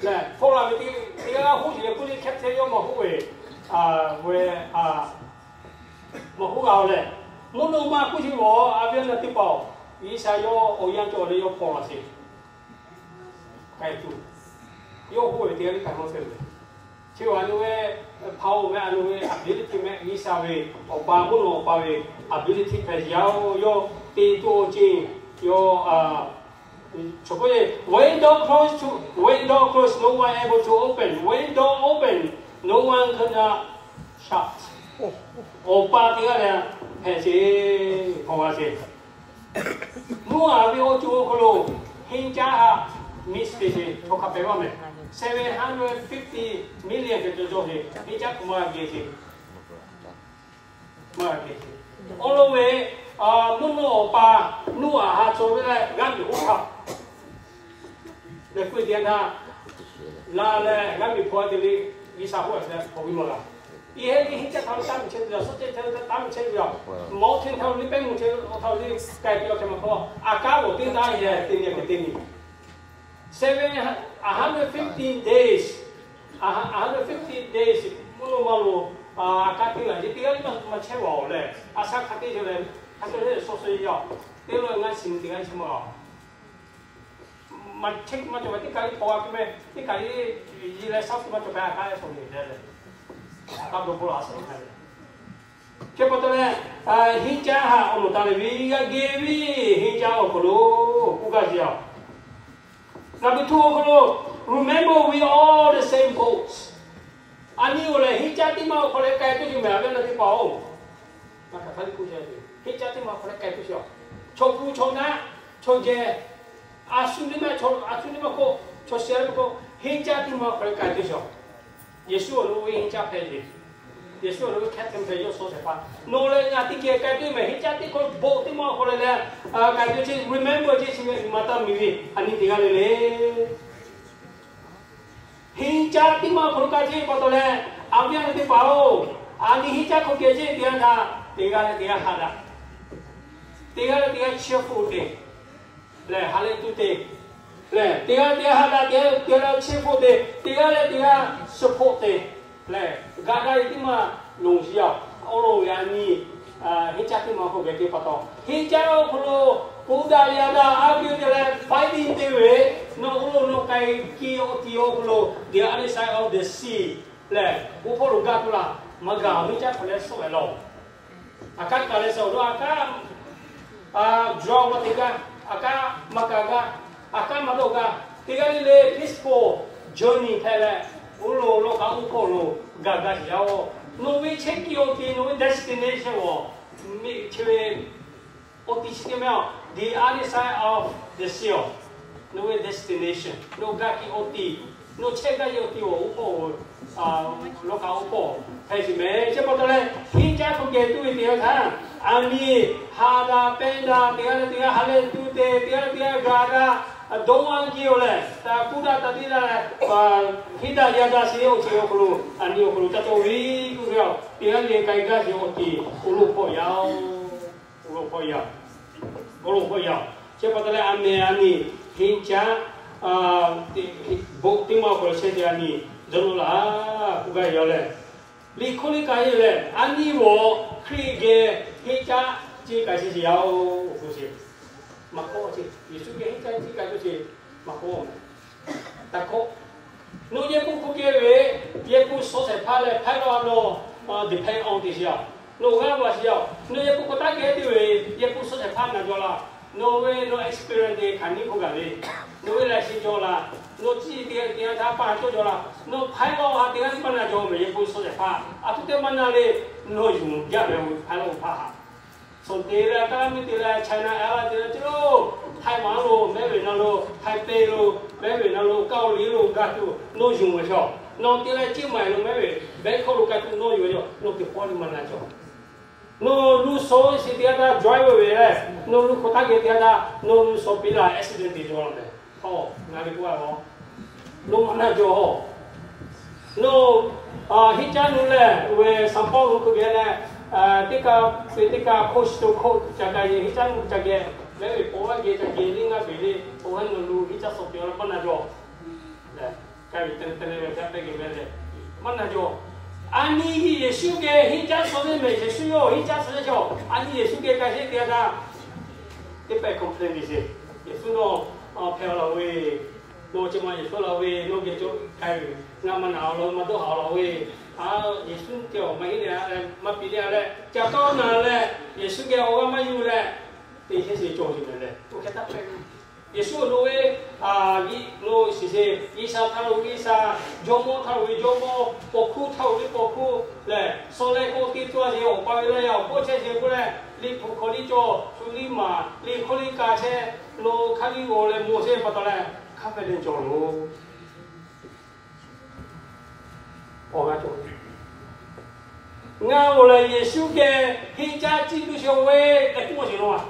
Lehˬ hpaw la ve teˇ g'aˇ huˉ sheˍ leh k'oˆ le, hkehˇ hteˇ yawˇ maˇ huˉ ve, ve, maˇ huˉ g'a lehˬ, mvuhˇ naw ma k'oˆ sheˍ ve, a ve a na teˇ hpaˍ-oˬ, G'uiˬsha yawˇ awˬ yanˇ cawˬ leh yawˇ hpaw laꞈ sheˍ. K'ai tuˬ, yawˇ huˉ ve teˇ g'aˇ le k'ai maˇ te ve. Chi a nawˬ ve power meh, a nawˬ ve ability meh, G'uiˬsha ve, Awˬ pa mvuhˇ naw Awˬ pa ve ability hpehꞈ yaˇ-oˬ. Yawˇ te tuˬ awˬ ceˬ, yawˇ, a, when door close to, when door close, no one able to open. When door open, no one can, uh, shut. Awˬ pa teˇ g'aˇ leh hpehꞈ sheˍ, hpaw g'a sheˍ. Mvuhˇ haˍ ve awˬ ceuˬ awˬ hk'aw lo henˇ caˉ haꞈ miss te sheˍ, chaw hk'a pehꞈ maˇ mehˍ. Seven hundred fifty million cawˬ cawˬ sheˍ, henˇ caˉ hk'aˬ ma geh sheˍ. Awˬ lawn ve, mvuhˇ naw awˬ pa Noˉaꞈ ha chaw ve leh g'aˇ miˬ hoˉ htaꞈ lehˬ k'oˆ ve teˇ yanˇ htaˇ, laˇ leh g'aˇ miˬ hpaw te le, G'uiˬsha hoˉ a te hpaw ve maˇ g'a. Iˉ heˆ ve henˇ caˇ htaꞈ taˇ miˬ chehˇ tuˬ yaˬ, suhˉ cehˇ htaꞈ taˇ miˬ chehˇ tuˬ yaˬ, mawˇ hteˇ htaꞈ liˇ pehˉ mvuh chehˇ htaꞈ liˇ k'ai tuˬ yaˬ hk'e maˇ k'oˆ, a kanˉ g'awˬ teˇ taˇ yehˬ te nyi a hk'e te nyi. Seven, a hundred fifty days, a hundred fifty days mvuhˇ naw ma lo a kanˉ teˇ g'aˇ le teˇ g'aˇ le maˇ chehˇ g'a-oˬ leh, a shaˉ hk'a teˇ ceuˬ leh, hk'a te le sawˇ sawˇ yaˇ-oˬ, teˇ lawˇ ngaˇ shiˍ nyi teˇ g'aˇ chehˇ maˇ g'a-oˬ. Maˇ chehˇ maˇ cawˬ ve teˇ kaˬ le paw g'a piˇ meh, teˇ kaˬ le yiˬ leh shaˉ suh maˇ cawˬ ve a kanˉ le sawˬ nyi leh, a kanˉ dawˇ hpfuhˆ la a shaˉ nyi leh. Chi pa taw leh, henˇ caˇ haꞈ awˬ moˍ taˍ leh ve g'a geh ve henˇ caˇ awˬ hk'aw lo k'oˆ gaˇ ve yoˬ. Number two awˬ hk'aw lo, remember we all the same boat. A nyi-oˬ lehˬ, henˇ caˇ teˇ maˇ awˬ hk'aw leh k'ai tuˬ ve meh, a ve na teˇ hpaˍ-oˬ. Maˇ hk'aˬ hk'e le k'oˆ ve, henˇ caˇ teˇ maˇ awˬ hk'aw leh k'ai tuˬ ve, chaw hpu chaw naˆ, chaw jehˬ, a shu teˇ maˇ, a shu teˇ maˇ hk'oˆ, chaw sheh teˇ maˇ hk'oˆ, henˇ caˇ teˇ maˇ awˬ hk'aw leh k'ai tuˬ ve. Yeˍsuˆ awˬ lo ve henˇ caˇ hpehꞈ ve, Yeˍsuˆ awˬ lo ve hkehˇ hk'e hpehꞈ yawˇ suh shehˍ hpaˇ. Nawˬ leh ngaˬ teˇ geh k'ai tuˬ meh, henˇ caˇ teˇ hk'aw boat teˇ maˇ awˬ hk'aw leh leh k'ai tuˬ chi, remember chi chi ve maˇ taˇ miˬ ve a nyi teˇ g'aˇ le le. Henˇ caˇ teˇ maˇ awˬ hk'aw lo k'ai chehˇ ve pa taw leh, a viˉ a nyi teˇ hpaˍ-oˬ, a nyi henˇ caˇ hk'aw geh chehˇ ve teˇ yanˇ htaˇ, teˇ g'aˇ leh teˇ g'aˇ haꞈ daꞈ, teˇ g'aˇ leh teˇ g'aˇ cheerful te lehˬ, ha lehˬ tuˬ te lehˬ, teˇ g'aˇ leh teˇ g'aˇ haꞈ daꞈ, teˇ g'aˇ leh teˇ g'aˇ cheerful te, teˇ g'aˇ leh teˇ g'aˇ support te lehˬ, ga ga e teˇ maˇ lonˬ shiˍ yaˇ. Awˬ lawn ve a nyi henˇ caˇ teˇ maˇ hk'aw geh te pa taw, henˇ caˇ awˬ hk'aw lo k'oˆ daꞈ yaꞈ daꞈ a piˇ te leh fighting te ve, nawˬ awˬ lawn nawˬ k'ai kiˇ awˬ ti awˬ hk'aw lo the other side of the sea lehˬ, oˇ hpawˇ lo gaˇ tuˬ laˇ, maˇ gaˬ henˇ caˇ hk'aw leh suhˉ ve laˬ. A kaˉ kaˬ leh suhˉ lo a kaˉ, a, draw maˇ te gaˇ, a kaˉ maˇ kaˬ gaˇ, a kaˉ maˇ dawˇ gaˇ, teˇ g'aˇ le le peaceful journey hpehꞈ leh, oˇ lo lawˇ kaꞈ oˇ hpawˇ lo gaˬ gaˇ shiˍ yaˇ-oˬ. Nawˬ ve chehˇ kiˇ awˬ ti, nawˬ ve destination-oˬ, miˬ chi ve awˬ ti chi teˇ meh-oˬ, the other side of the sea-oˬ, nawˬ ve destination, nawˬ gaˇ kiˇ awˬ ti, nawˬ chehˇ gaˇ ve awˬ ti-oˬ, oˇ hpawˇ lawˇ kaꞈ oˇ hpawˇ hpehꞈ shiˍ meh. Chi pa taw leh, henˇ caˇ hk'aw geh tuˬ ve teˇ yanˇ htaˇ, a nyi haꞈ daꞈ pehˇ daꞈ, teˇ g'aˇ leh teˇ g'aˇ ha lehˬ tuˬ te, teˇ g'aˇ leh teˇ g'aˇ gaˬ daꞈ, dawˇ a kiˇ-oˬ lehˬ, taˇ kuˇ daꞈ taˇ tiˇ daꞈ leh, henˇ daꞈ yaˇ daꞈ shiˍ awˬ ceuˬ awˬ hk'aw lo, a nyi awˬ hk'aw lo ca taw ve k'oˆ ve-oˬ, teˇ g'aˇ leh k'ai gaˇ shiˍ awˬ ti, oˇ lo hpawˇ yaˇ-oˬ. Oˇ lo hpawˇ yaˇ, oˇ lo hpawˇ yaˇ. Chi pa taw leh, a meh a nyi henˇ caˇ, boat teˇ maˇ awˬ hk'aw lo chehˇ ve a nyi dawˇ nawˇ laˇ k'oˆ gaˇ ve yoˬ lehˬ, liꞈ hkawˇ liˇ ka e lehˬ, a nyi g'awˬ Hkriꞈ geh henˇ caˇ ceˇ k'ai chehˇ shiˍ yaˇ-oˬ k'oˆ ce. Maˇ k'oˆ ce, Yeˍsuˆ geh henˇ caˇ ceˇ k'ai k'oˆ ce, maˇ k'oˆ. Taˇ k'oˆ, nawˬ yehˬ pun hk'oˆ geh ve, yehˬ pun suh shehˍ hpaˇ leh hpehˇ law a nawˬ depend on te shiˍ yaˇ. Nawˬ g'aˇ va shiˍ yaˇ. Nawˬ yehˬ pun hk'oˆ taˇ geh te ve, yehˬ pun suh shehˍ hpaˇ na jaw laˇ. Nawˬ ve nawˬ experience te hkanˍ niˉ hk'oˆ gaˬ ve, nawˬ ve laiˉ shiˍ jaw laˇ. Nawˬ ciˇ te te a htaˇ paˇ cawˇ jaw laˇ. Nawˬ hpehˇ law a teˇ g'aˇ maˇ na jaw meh, yehˬ pun suh shehˍ hpaˇ a htoꞈ teˇ maˇ na le. Nawˬ yonˍ jaˇ ve hpehˇ law hpaˇ haꞈ. Suhˍ te leh, a taˇ miˇ te leh, China airline te leh, ceh lo, Taiwan lo, mehˉ ve na lo, Taipei lo, mehˉ ve na lo, Kaoˍliˍ lo gaˇ tuˬ nawˬ yonˍ ve chaw. Nawˬ te leh Chiang Mai lo mehˉ ve, Bangkok lo gaˇ tuˬ nawˬ yonˍ ve chaw, nawˬ teˇ pawˆ le maˇ na jaw. Nawˬ lu suh shiˍ te a taˇ driver ve leh, nawˬ lu hk'oˆ taˇ geh te a taˇ, nawˬ lu suh piˇ laˇ accident te jaw la meh. Hawˬ, ngaˬ ve k'oˆ a lawˬ, nawˬ maˇ na jaw. Nawˬ henˇ caˇ nu lehˬ, oˇ ve Saˍ Pawˇluꞈ hk'oˆ geh leh, teˇ kaˇ, teˇ kaˇ coast to coast ca gaˇ ve henˇ caˇ nu ca geh, mehˉ ve paw g'aˇ geh ca geh le ngaˇ beˬ le, oˇ ve nawˬ lu henˇ caˇ suh piˇ laˇ maˇ na jaw. Ka ve te te le ve ca pehˇ geh ve le, maˇ na jaw. A nyi Yeˍsuˆ geh henˇ caˇ suh ve meh, Yeˍsuˆ yawˇ henˇ caˇ suh ve chaw, a nyi Yeˍsuˆ geh k'ai sheˍ te a taˇ, teˇ pehˍ complain ve sheˍ. Yeˍsuˆ nawˬ hpehꞈ a laˬ ve, nawˬ chi ma Yeˍsuˆ laˬ ve, nawˬ geh cawˬ k'ai ve, ngaˬ maˇ na a laˬ, maˇ dawˇ haꞈ a laˬ ve, a, Yeˍsuˆ ceh awˬ maˇ heˆ le, maˇ piˇ le a leh, ca tawˇ na leh, Yeˍsuˆ geh awˬ g'aˇ maˇ yuˬ leh, te sheˍ sheˍ cawˬ sheˍ meh leh, oˇ hk'e taˇ hpehꞈ. Yeˍsuˆ awˬ lo ve, a, lo shiˍ sheˍ, G'uiˬsha htaˇ lo G'uiˬsha, Jawˇmawˇ htaˇ lo ve Jawˇmawˇ, paw hkuˇ htaˇ lo ve paw hkuˇ lehˬ, suh leh k'oˆ teˇ tcuhˇ sheˍ, awˬ pa ve laˇ yaˇ awˬ hpawˇ chehˇ sheˍ k'oˆ leh, liꞈ hpu hk'aw liˇ cawˬ, shu liˇ maˍ, liꞈ hk'aw liˇ ka chehˇ, lo hk'aˇ liˇ g'aw leh mawˬ chehˇ pa taw leh, hk'a hpehꞈ le cawˬ loˬ. Awˬ g'aˇ cawˬ ve. Ngaˬ awˬ lehˬ Yeˍsuˆ geh henˇ caˇ ciˇ tuˬ sheˍ ve tehꞈ k'oˆ sheˍ law.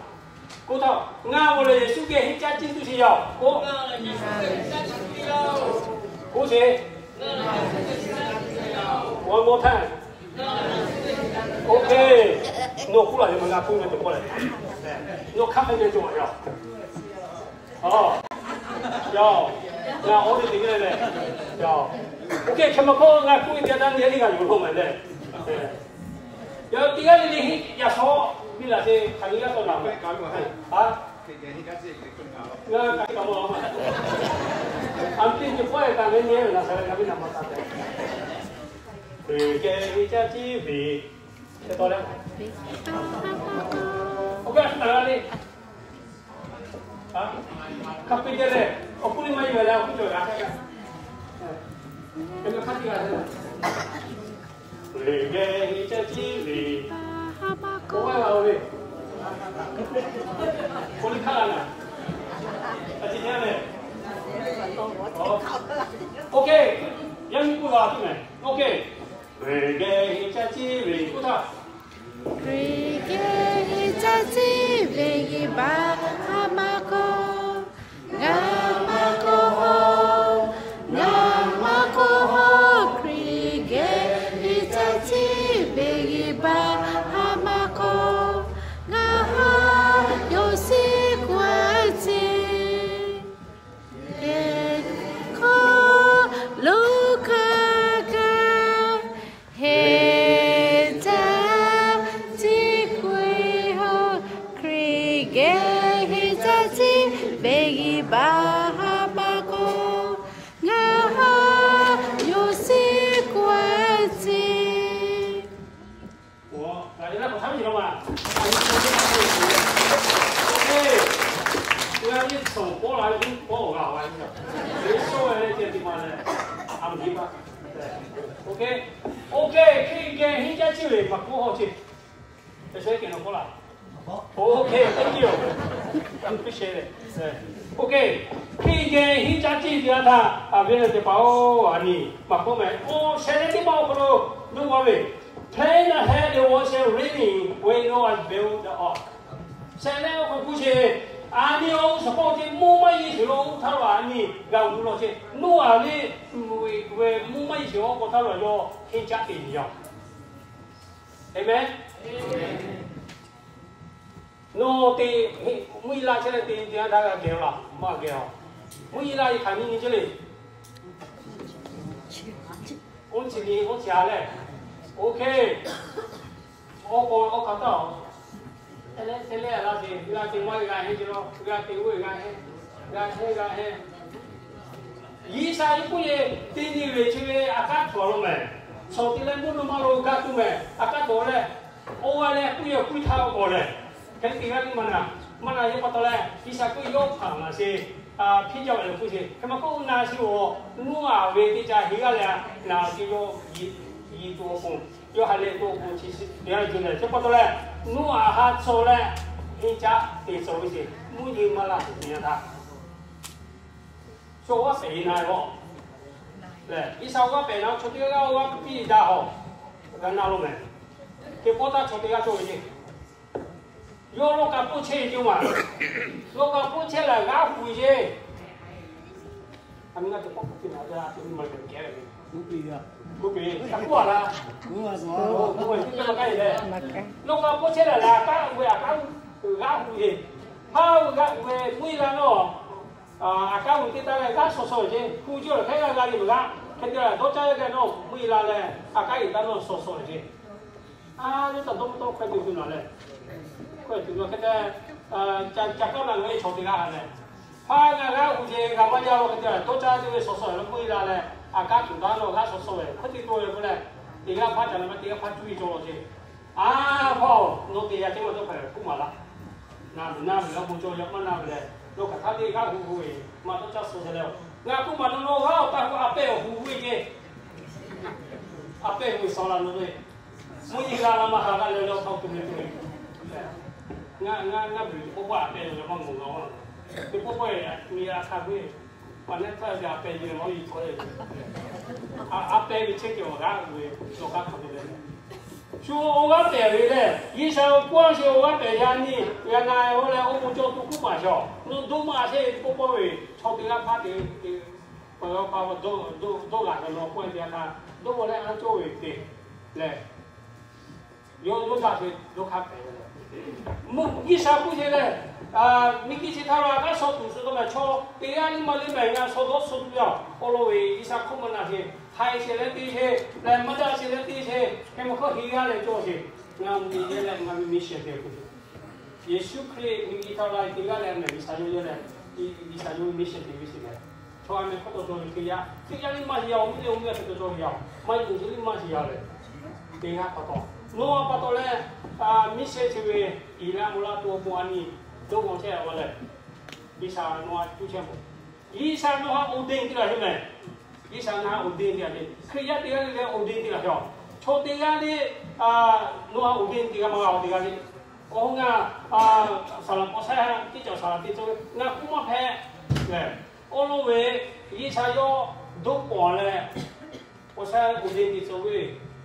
K'oˆ htaˇ, ngaˬ awˬ lehˬ Yeˍsuˆ geh henˇ caˇ ciˇ tuˬ sheˍ yaˇ-oˬ k'o, k'oˆ sheˍ. One more time. Okay. Nawˬ k'oˆ laˬ ve maˬ ngaˬ k'oˆ ve teˇ pawˆ lehˬ, nawˬ hk'aˬ hk'e ve cawˬ yaˇ-oˬ. Yaˇ-oˬ, ngaˬ awˬ te teꞈ ve lehˬ, yaˇ-oˬ, okay, hk'e maˇ k'oˆ, ngaˬ k'oˆ ve teˇ yanˇ htaˇ nyi a liˇ g'a yuˬ lo maˬ lehˬ. Yaˇ teˇ g'aˇ le le henˇ yaˇ shawˉ miˇ laˬ te hk'aˬ nyi g'aˇ tawˆ naˍ maˬ. A, ngaˬ ka tiˉ kaꞈ maˇ laˬ maˬ. A piˇ ce pawˆ e kaꞈ ve nyi ve naˬ sa leh g'a ve naˬ maˬ taˍ tehꞈ, geh henˇ caˇ ciˇ ve, hk'e taw leh, oˇ kaˇ a le. Hk'a peu-eˬ lehˬ, awˬ hkuˇ liˇ maˇ yehˬ leh awˬ hkuˇ cawˬ g'a hk'e g'a. Hk'e g'a hk'a tiˉ g'a le. Lehˬ geh henˇ caˇ ciˇ ve, k'oˆ maˇ g'a-oˬ ve, k'oˆ liˇ hk'aˇ g'a naˍ. A ciˉ nyi lehˬ, okay, yaˇ miˇ k'oˆ g'a tuˬ mehˍ. Okay. Hkriꞈ geh henˇ caˇ ciˇ ve k'oˆ htaˇ, Hkriꞈ geh henˇ caˇ ciˇ ve geh ba ha maˇ k'oˆ, g'a maˇ k'oˆ, g'a maˇ k'oˆ, Hkriꞈ geh henˇ caˇ ciˇ ve geh ba ha maˇ k'oˆ, g'a ha yawˇ shiˍ k'oˆ a ciˉ. Geh hk'aw lo hk'a gaˬ henˇ caˇ ciˇ k'oˆ-e hoˬ, Hkriꞈ geh henˇ caˇ ciˇ ve geh ba ha maˇ k'oˆ, g'a ha yawˇ shiˍ k'oˆ a ciˉ. Okay, hk'e geh henˇ caˇ ciˇ ve maˇ k'oˆ hawˇ ce. Okay, thank you. Okay, hk'e geh henˇ caˇ ciˇ ve teˇ yanˇ htaˇ, a ve lehˬ teˇ hpaˍ-oˬ, a nyi maˇ k'oˆ mehˍ. Oˇ shehˍ leh teˇ maˇ awˬ hk'aw lo nuˇ g'a ve, Plain the heavens and rain, we know as build the ark. Shehˍ leh awˬ hk'aw lo k'oˆ sheˍ, a nyi awˬ suhˍ hk'aw ce mvuhˇ maˇ yeˬ sheˍ lo htaˇ lo a nyi g'a gu law ce. Noˉaꞈ ve mvuhˇ maˇ yeˬ sheˍ awˬ hk'aw htaˇ lo yawˇ henˇ caˇ te ve yoˬ. Amen. Nawˬ te mvuhˇ yeˬ la chehˇ leh te te a htaˇ g'a geh laˇ maˇ geh-oˬ. Mvuhˇ yeˬ la ve hk'aˬ nyi nyi ceh le. Oˇ chi nyi oˇ chi a lehˬ, okay, awˬ k'o awˬ hk'aˬ htaˇ-oˬ, te leh te leh a la te g'a te maˇ g'a henˇ ce law, g'a te g'oˇ g'a henˇ, g'a henˇ g'a henˇ. Yiˇsaˍ yaˇ k'oˆ le, teˇ nyi ve chi ve a kaˉ htawnˍ lo mehˍ. Chaw te leh mvuhˇ naw ma lo gaˇ tuˬ mehˍ. A kaˉ htawnˍ leh, oˇ g'a leh k'oˆ yawˇ k'oˆ htaˇ awˬ k'awꞈ lehˬ, hk'e te g'a le maˇ na, maˇ na yawˇ pa taw leh Yiˇsaˍ k'oˆ yawˇ hpanˍ laˬ sheˍ. Hpiˇ jaˇ ve k'oˆ sheˍ. Hk'e maˇ k'oˆ na sheˍ-oˬ, Noˉaꞈ ve teˇ ca heˍ g'aˇ leh naˍ ce yawˇ yi tuˬ awˬ pon, yawˇ ha lehˬ tuˬ awˬ pon chi teˇ g'aˇ yuˬ lehˬ, chi pa taw leh Noˉaꞈ ha tcuh leh henˇ caˇ te tcuh ve sheˍ. Mvuhˇ yeˬ maˇ la tuˬ te yanˇ htaˇ, chaw g'aˇ pehˍ na ve-oˬ. Lehˬ Yiˇsaˍ g'aˇ pehˍ na chaw teˇ g'aˇ g'aˇ g'aˇ piˇ daꞈ-oˬ, g'a na lo mehˍ. Hk'e pawˇ taˇ chaw teˇ g'aˇ cawˬ ve ceˇ. Yawˇ lawˇ ka poˆ chehˇ ve ceˇ maˬ. Lawˇ ka poˆ chehˇ lehˬ g'aˇ hu ve ceˇ. A mi g'a te pawˆ k'oˆ piˇ na g'a te maˇ kehˉ ve, k'oˆ piˇ, k'oˆ a la, lawˇ ka poˆ chehˇ lehˬ lehˬ a kaˉ ve a kaˉ g'aˇ hu ve, ha g'aˇ hu ve mvuhˇ yeˬ la nawˬ, a kaˉ hu teˇ taˇ leh g'aˇ shaw shaw ve ceˇ. Hu ceˇ lehˬ hk'aˬ g'a g'a le maˬ g'aˇ. Hk'e te lehˬ dawˇ caˇ g'a nawˬ mvuhˇ yeˬ la leh a kaˉ iˍ taˇ nawˬ shaw shaw ve ceˇ. A, yawˇ taꞈ dawˇ mawˇ tawˇ hkawˇ te tuˬ naˬ lehˬ, hkawˇ tuˬ nawˬ hk'e te, ca kaˉ naˬ ve chaw teˇ g'aˇ lehˬ, hpaˇ g'a g'aˇ hu ce g'a maˇ jaˇ lo hk'e te dawˇ caˇ te ve shaw shaw ve mvuhˇ yeˬ la leh, a kaˉ tuˬ taˇ nawˬ g'aˇ shaw shaw ve hk'e te to ve k'o lehˬ, teˇ g'aˇ hpaˇ ca na ma teˇ g'aˇ hpaˇ cuˇ ve cawˬ lo ceˇ. A, hpaˇ-oˬ, nawˬ te yaˇ ceˇ maˇ dawˇ hk'a lehˬ k'oˆ maˍ laˇ. Na vuˬ na vuˬ g'a bon cawˬ yaꞈ maˇ na vuˬ lehˬ, nawˬ hk'aˬ htaˇ teˇ g'aˇ hu hu ve maˇ dawˇ caˇ shaw shaw leh-oˬ. Ngaˬ k'oˆ maˍ nawˬ nawˬ g'aˇ awˬ taˇ hu a pehˇ awˬ hu hu ve ceˇ. A pehˇ hu ve shaw la nawˬ ve, mvuhˇ yeˬ la la maˇ ha g'a leh leh awˬ hk'aw tuˬ ve tuˬ ve. Ngaˬ ngaˬ ngaˬ vuˬ teˇ pawˆ pawˆ a pehˇ ve maˇ mawˬ g'a-oˬ. Teˇ pawˆ pawˆ-e mi a hk'a ve, pa nehˉ htaˇ ve a pehˇ ve maˇ yi tawˆ-e. A pehˇ ve chehˇ ceh awˬ g'aˇ hu ve, nawˬ g'aˇ hk'a ve leh Shu awˬ g'aˇ pehˍ ve lehˬ, G'uiˬsha awˬ pon a shu awˬ g'aˇ pehˍ yaˇ nyi g'a na-e oˇ leh, oˇ bon cawˇ tuˬ kuˉ maˍ shaw. Nawˬ doˇ maˇ sheˆ ve k'oˆ pawˇ ve, chaw teˇ g'aˇ hpaˇ te, pawˬ yaw pa dawˇ g'a ve nawˬ k'oˆ ve teˇ g'aˇ htaˇ, dawˇ leh a cawˇ ve te lehˬ, yawˇ yawˇ daꞈ ve dawˇ hk'aˇ pehˍ ve lehˬ, G'uiˬsha k'oˆ ve lehˬ, miˬguiˬ chi htaꞈ la kaꞈ shaw tuˬ suh taw leh chaw teˇ g'aˇ liˇ maˇ liˇ mehˍ g'a shaw dawˇ shaw tuˬ yaˇ awˬ lawn ve G'uiˬsha hkawˇ maˇ na sheˍ. Haiˬ sheˍ leh te sheˍ leh maˇ daꞈ sheˍ leh te sheˍ hk'e maˇ hkawˇ heˍ g'aˇ leh cawˇ sheˍ. Ngaˬ mvuhˇ miˬ yehˇ leh ngaˬ ve mission te k'o, Yeˍsuˆ Hkriꞈ miˬguiˬ htaꞈ la teˇ g'aˇ leh mehˍ G'uiˬsha yawˇ yehˇ leh, G'uiˬsha yawˇ ve mission te ve sheˍ leh, chaw a meh hk'aw taw cawˬ ve Hkriꞈ yaˇ, Hkriꞈ yaˇ liˇ maˇ sheˍ yaˇ, awˬ mvuhˇ miˬ awˬ mvuhˇ miˬ htaꞈ taw cawˬ ve yaˇ, maˇ yonˍ ve liˇ maˇ sheˍ yaˇ leh, teˇ g'aˇ pa taw, nawˬ a pa taw leh mission chi ve iˉ laˇ mvuhˇ laˇ to awˬ pon a nyi dawˇ g'aw chehˇ a leh, G'uiˬsha nawˬ a cuˇ chehˇ mawˬ. G'uiˬsha nawˬ htaꞈ ordain te laˬ sheˍ mehˍ. G'uiˬsha nawˬ htaꞈ ordain te laˬ sheˍ. Hkriꞈ yaˇ teˇ g'aˇ le leh ordain te laˬ sheˍ. Chaw teˇ g'aˇ le nawˬ htaꞈ ordain te g'a maˇ g'a, awˬ teˇ g'aˇ le. Awˬ ngaˬ saˍ laꞈ k'awꞈ sha teˇ cawˬ saˍ laꞈ te cawˬ ve ngaˬ k'oˆ maˇ hpehꞈ. Awˬ lawn ve G'uiˬsha yawˇ dawˇ pawˬ leh, awˬ sha ordain te cawˬ ve,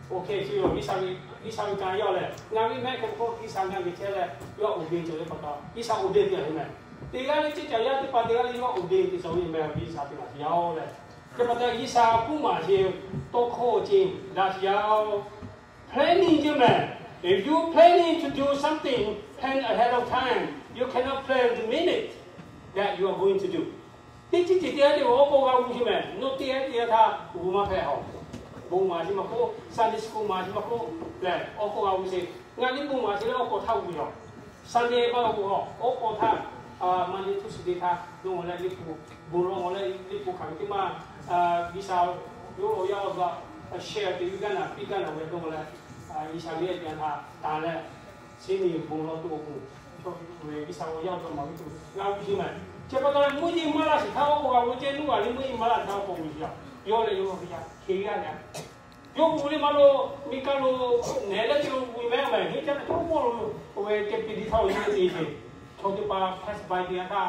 awˬ hk'e chi yoˬ. G'uiˬsha ve kanˇ yawˇ lehˬ, ngaˬ ve mehˆ hk'e k'o G'uiˬsha ngaˬ ve chehˇ leh yawˇ ordain cawˬ ve pa taw, G'uiˬsha ordain te laˬ sheˍ mehˍ. Teˇ g'aˇ le ceˇ caˬ yaˇ teˇ hpaˍ teˇ g'aˇ le yawˇ ordain te cawˬ ve mehˍ. G'uiˬsha te laˬ sheˍ yaˇ-oˬ leh, chi pa taw G'uiˬsha k'oˆ maˍ sheˍ tawˇ hkawˇ ceˇ daꞈ sheˍ yaˇ-oˬ. Planning ceˇ mehˍ. If you planning to do something, plan ahead of time. You cannot plan the minute that you are going to do. Teˇ ceuˬ ceuˬ teˇ g'aˇ le awˬ hk'aw g'a g'uˇ sheˍ mehˍ. Nawˬ teˇ g'aˇ teˇ g'aˇ htaꞈ g'uˇ maˇ hpehꞈ-oˬ. Bon maˍ sheˍ maˇ k'oˆ, Sunday school maˍ sheˍ maˇ k'oˆ lehˬ, awˬ hk'aw g'a g'uˇ sheˍ. Ngaˬ liˇ bon maˍ sheˍ leh awˬ hk'aw htaˇ g'uˇ yaˇ-oˬ. Sunday maˇ g'a g'uˇ-oˬ, awˬ hk'aw htaˇ Monday, Tuesday htaˇ dawˇ leh liˇ po, bon lawˬ leh liˇ po hkanˍ ve teˇ maˇ, G'uiˬsha yawˇ awˬ yaˇ awˬ g'aˇ share te ve gaˇ naˍ piˇ gaˇ naˍ ve dawˇ leh, G'uiˬsha ve a htaꞈ taˍ leh, chi nyi bon lawˬ tuˬ awˬ pon, G'uiˬsha awˬ yaˇ awˬ g'aˇ maˍ ve tuˬ g'a g'uˇ sheˍ mehˍ. Chi pa taw leh mvuhˇ yeˬ maˇ laˇ shiˍ htaˇ awˬ hk'aw g'a g'uˇ ceˇ, nuˇ g'aˬ le mvuhˇ yeˬ maˇ laˇ shiˍ htaˇ awˬ hk'aw g'uˇ sheˍ yaˇ. Yawˇ leh yawˇ ve yaˇ hk'e g'a leh, yawˇ g'uˇ le maˇ lo, miˬ kaˆ lo nehˬ leh te lo g'uˇ mehˍ mehˍ. Heˆ caˇ ve chaw mawˇ lo, oˇ ve kehˬ piˇ tiꞈ htaˇ awˬ yeˇ te sheˍ. Chaw teˇ hpaˍ pastor teˇ g'aˇ htaˇ,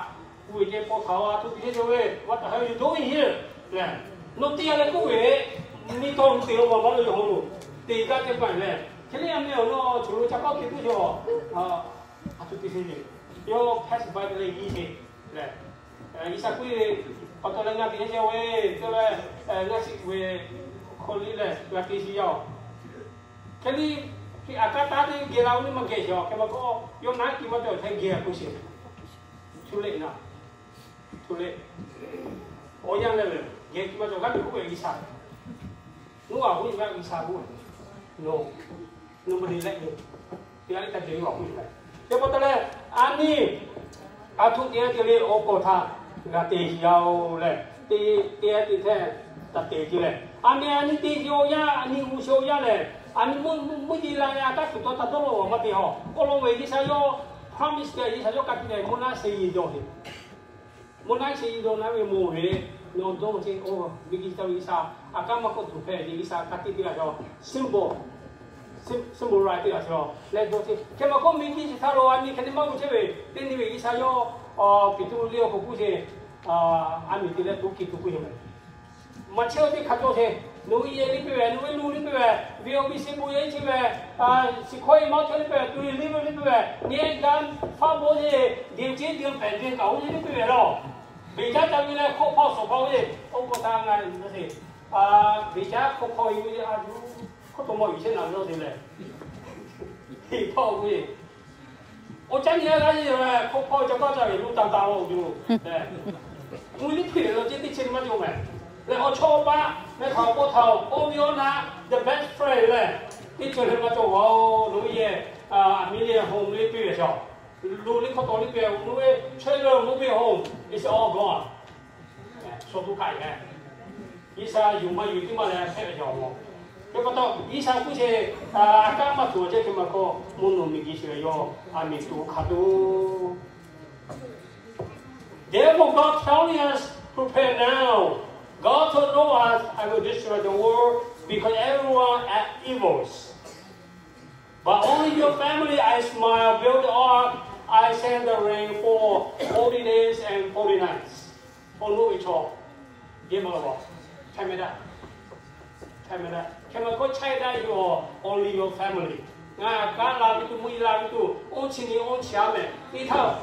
g'uˇ ve ceh paw htaꞈ a htoꞈ te sheˍ ve, what the hell you doing here lehˬ, nawˬ teˇ g'aˇ leh k'oˆ ve, miˬ tawˇ lo te lo maˇ maˇ lo yawˇ hk'aw lo te gaˇ ceh paˍ lehˬ, hk'e le a meh awˬ lawn chi lo ca kawˇ hk'e tuˬ sheˍ-oˬ. A htoꞈ te sheˍ ve, yawˇ pastor leh yiˇ sheˍ lehˬ, G'uiˬsha k'oˆ ve, pa taw leh ngaˬ te sheˍ ve, te leh, ngaˬ shiˍ ve hk'aw liˇ lehˬ g'a te sheˍ yaˇ-oˬ. Hk'e le, a kaˇ taˉ teˇ geh la-o le maˇ geh sheˍ-oˬ. Hk'e maˇ k'oˆ, yawˇ naˉ kiˇ maˇ cawˬ hk'e geh k'o sheˍ. Too late na, too late. Awˬ yanˇ leh ve, geh kiˇ maˇ cawˬ g'aˇ ve k'oˆ ve G'uiˬsha. Nuˇ g'aˬ k'oˆ ve G'uiˬsha k'oˆ ve, no, nobody let me. Teˇ g'aˇ le taˇ te ve awˬ k'oˆ ve. Chi pa taw leh, a nyi, a htoꞈ teˇ g'aˇ te le awˬ k'awꞈ htaꞈ g'a te sheˍ yaˇ-oˬ lehˬ, teˇ g'aˇ teˇ hteˇ taˇ te ce lehˬ, a meh a nyi te sheˍ awˬ yanˇ, a nyi g'uˇ sheˍ awˬ yanˇ lehˬ, a nyi mvuhˇ yeˬ la leh a kaˉ shuˍ taw taˇ dawˇ law maˇ te-oˬ. Awˬ lawn ve G'uiˬsha yawˇ promise te G'uiˬsha yawˇ ka tiꞈ leh mvuhˇ naˆ sheˍ yeˬ dawˬ ve, mvuhˇ naˆ sheˍ yeˬ dawˬ naˉ ve mawˬ ve, nawˬ dawˇ ce-oˬ. Miˬguiˬ chi htaꞈ G'uiˬsha a kaˉ maˇ k'oˆ tuˬ hpehꞈ ve G'uiˬsha ka tiꞈ te la yaˇ-oˬ. Symbol, symbol la te la sheˍ-oˬ leh dawˇ ce. Hk'e maˇ k'oˆ, miˬguiˬ chi htaꞈ lo a nyi hk'e te maˇ g'uˇ chehˇ ve, teˇ nyi ve G'uiˬsha yawˇ Peˍtruˆ liˇ awˬ hk'aw k'oˆ ce, a miˬ te leh to kiˬ tuˬ k'oˆ ve mehˍ. Maꞈ chehˇ-oˬ teˇ hk'a cawˇ ce, nawˬ ve yehˬ liˇ piˇ ve, nawˬ ve luˬ liˇ piˇ ve, ve awˬ miˬ sheˍ bon yehˬ liˇ piˇ ve, chi hkawˇ e maˇ chehˇ liˇ piˇ ve, tuˬ liˇ ve liˇ piˇ ve, nyi ga faˉ bon ce, deˬ ceˉ deˬ pehˍ deˬ kaꞈ oˇ ce liˇ piˇ ve lawˬ. Beˬ jaˇ ca ve leh hk'awꞈ hpawˇ shawˍ hpawˇ ve, oˇ k'o htaˇ ngaˬ ve, beˬ jaˇ hk'awꞈ hpawˇ ve a, hk'oˆ taw maw yuˬ chehˇ naˬ ve lawˬ te lehˬ, hk'awꞈ ve Awˬ caˇ nyi a g'a yeˬ leh, hk'oˆ hpawˇ ca paˇ ca ve lo tanˇ taˇ lo yoˬ. Mvuhˇ liˇ hpeꞈ leh lo ceˇ teˇ chi maˇ cawˬ mehˍ. Leh awˬ chawˇ awˬ paˆ meh htaꞈ awˬ paw htaꞈ awˬ viˉ awˬ naˆ the best friend lehˬ, teˇ ceuˬ leh maˇ cawˬ-oˬ. Nawˬ hui yehˬ, a miˇ lehˬ home liˇ piˇ ve shaˍ, lo liˇ hk'awꞈ taw liˇ piˇ ve, nawˬ ve chehˇ leh mobile home is all gone. Shaw tuˬ kaꞈ e leh, G'uiˬsha yuˬ maˇ yuˬ teˇ maˇ leh hpehꞈ ve yaw-oˬ. Hk'e pa taw, G'uiˬsha k'oˆ ce, a kaˉ maˇ tuˬ ceˇ hk'e maˇ k'oˆ, mvuhˇ naw miˬguiˬ chi ve yaw, a miˬ tuˬ hk'a tuˬ. Therefore, God telling us, prepare now. God told Noah, I will destroy the world because everyone act evils. But only your family I smile, build the ark, I send the rain for forty days and forty nights. Awˬ nuˇ ve chaw, yehˇ maˇ g'a, hpehꞈ meh daꞈ, hpehꞈ meh daꞈ. Hk'e ma k'oˆ chehˇ daꞈ yoˬ, only your family. Ngaˬ kaꞈ la ve tuˬ, mvuhˇ yeˬ la ve tuˬ, oˇ chi nyi oˇ chi a mehˍ. Teˇ htaˇ,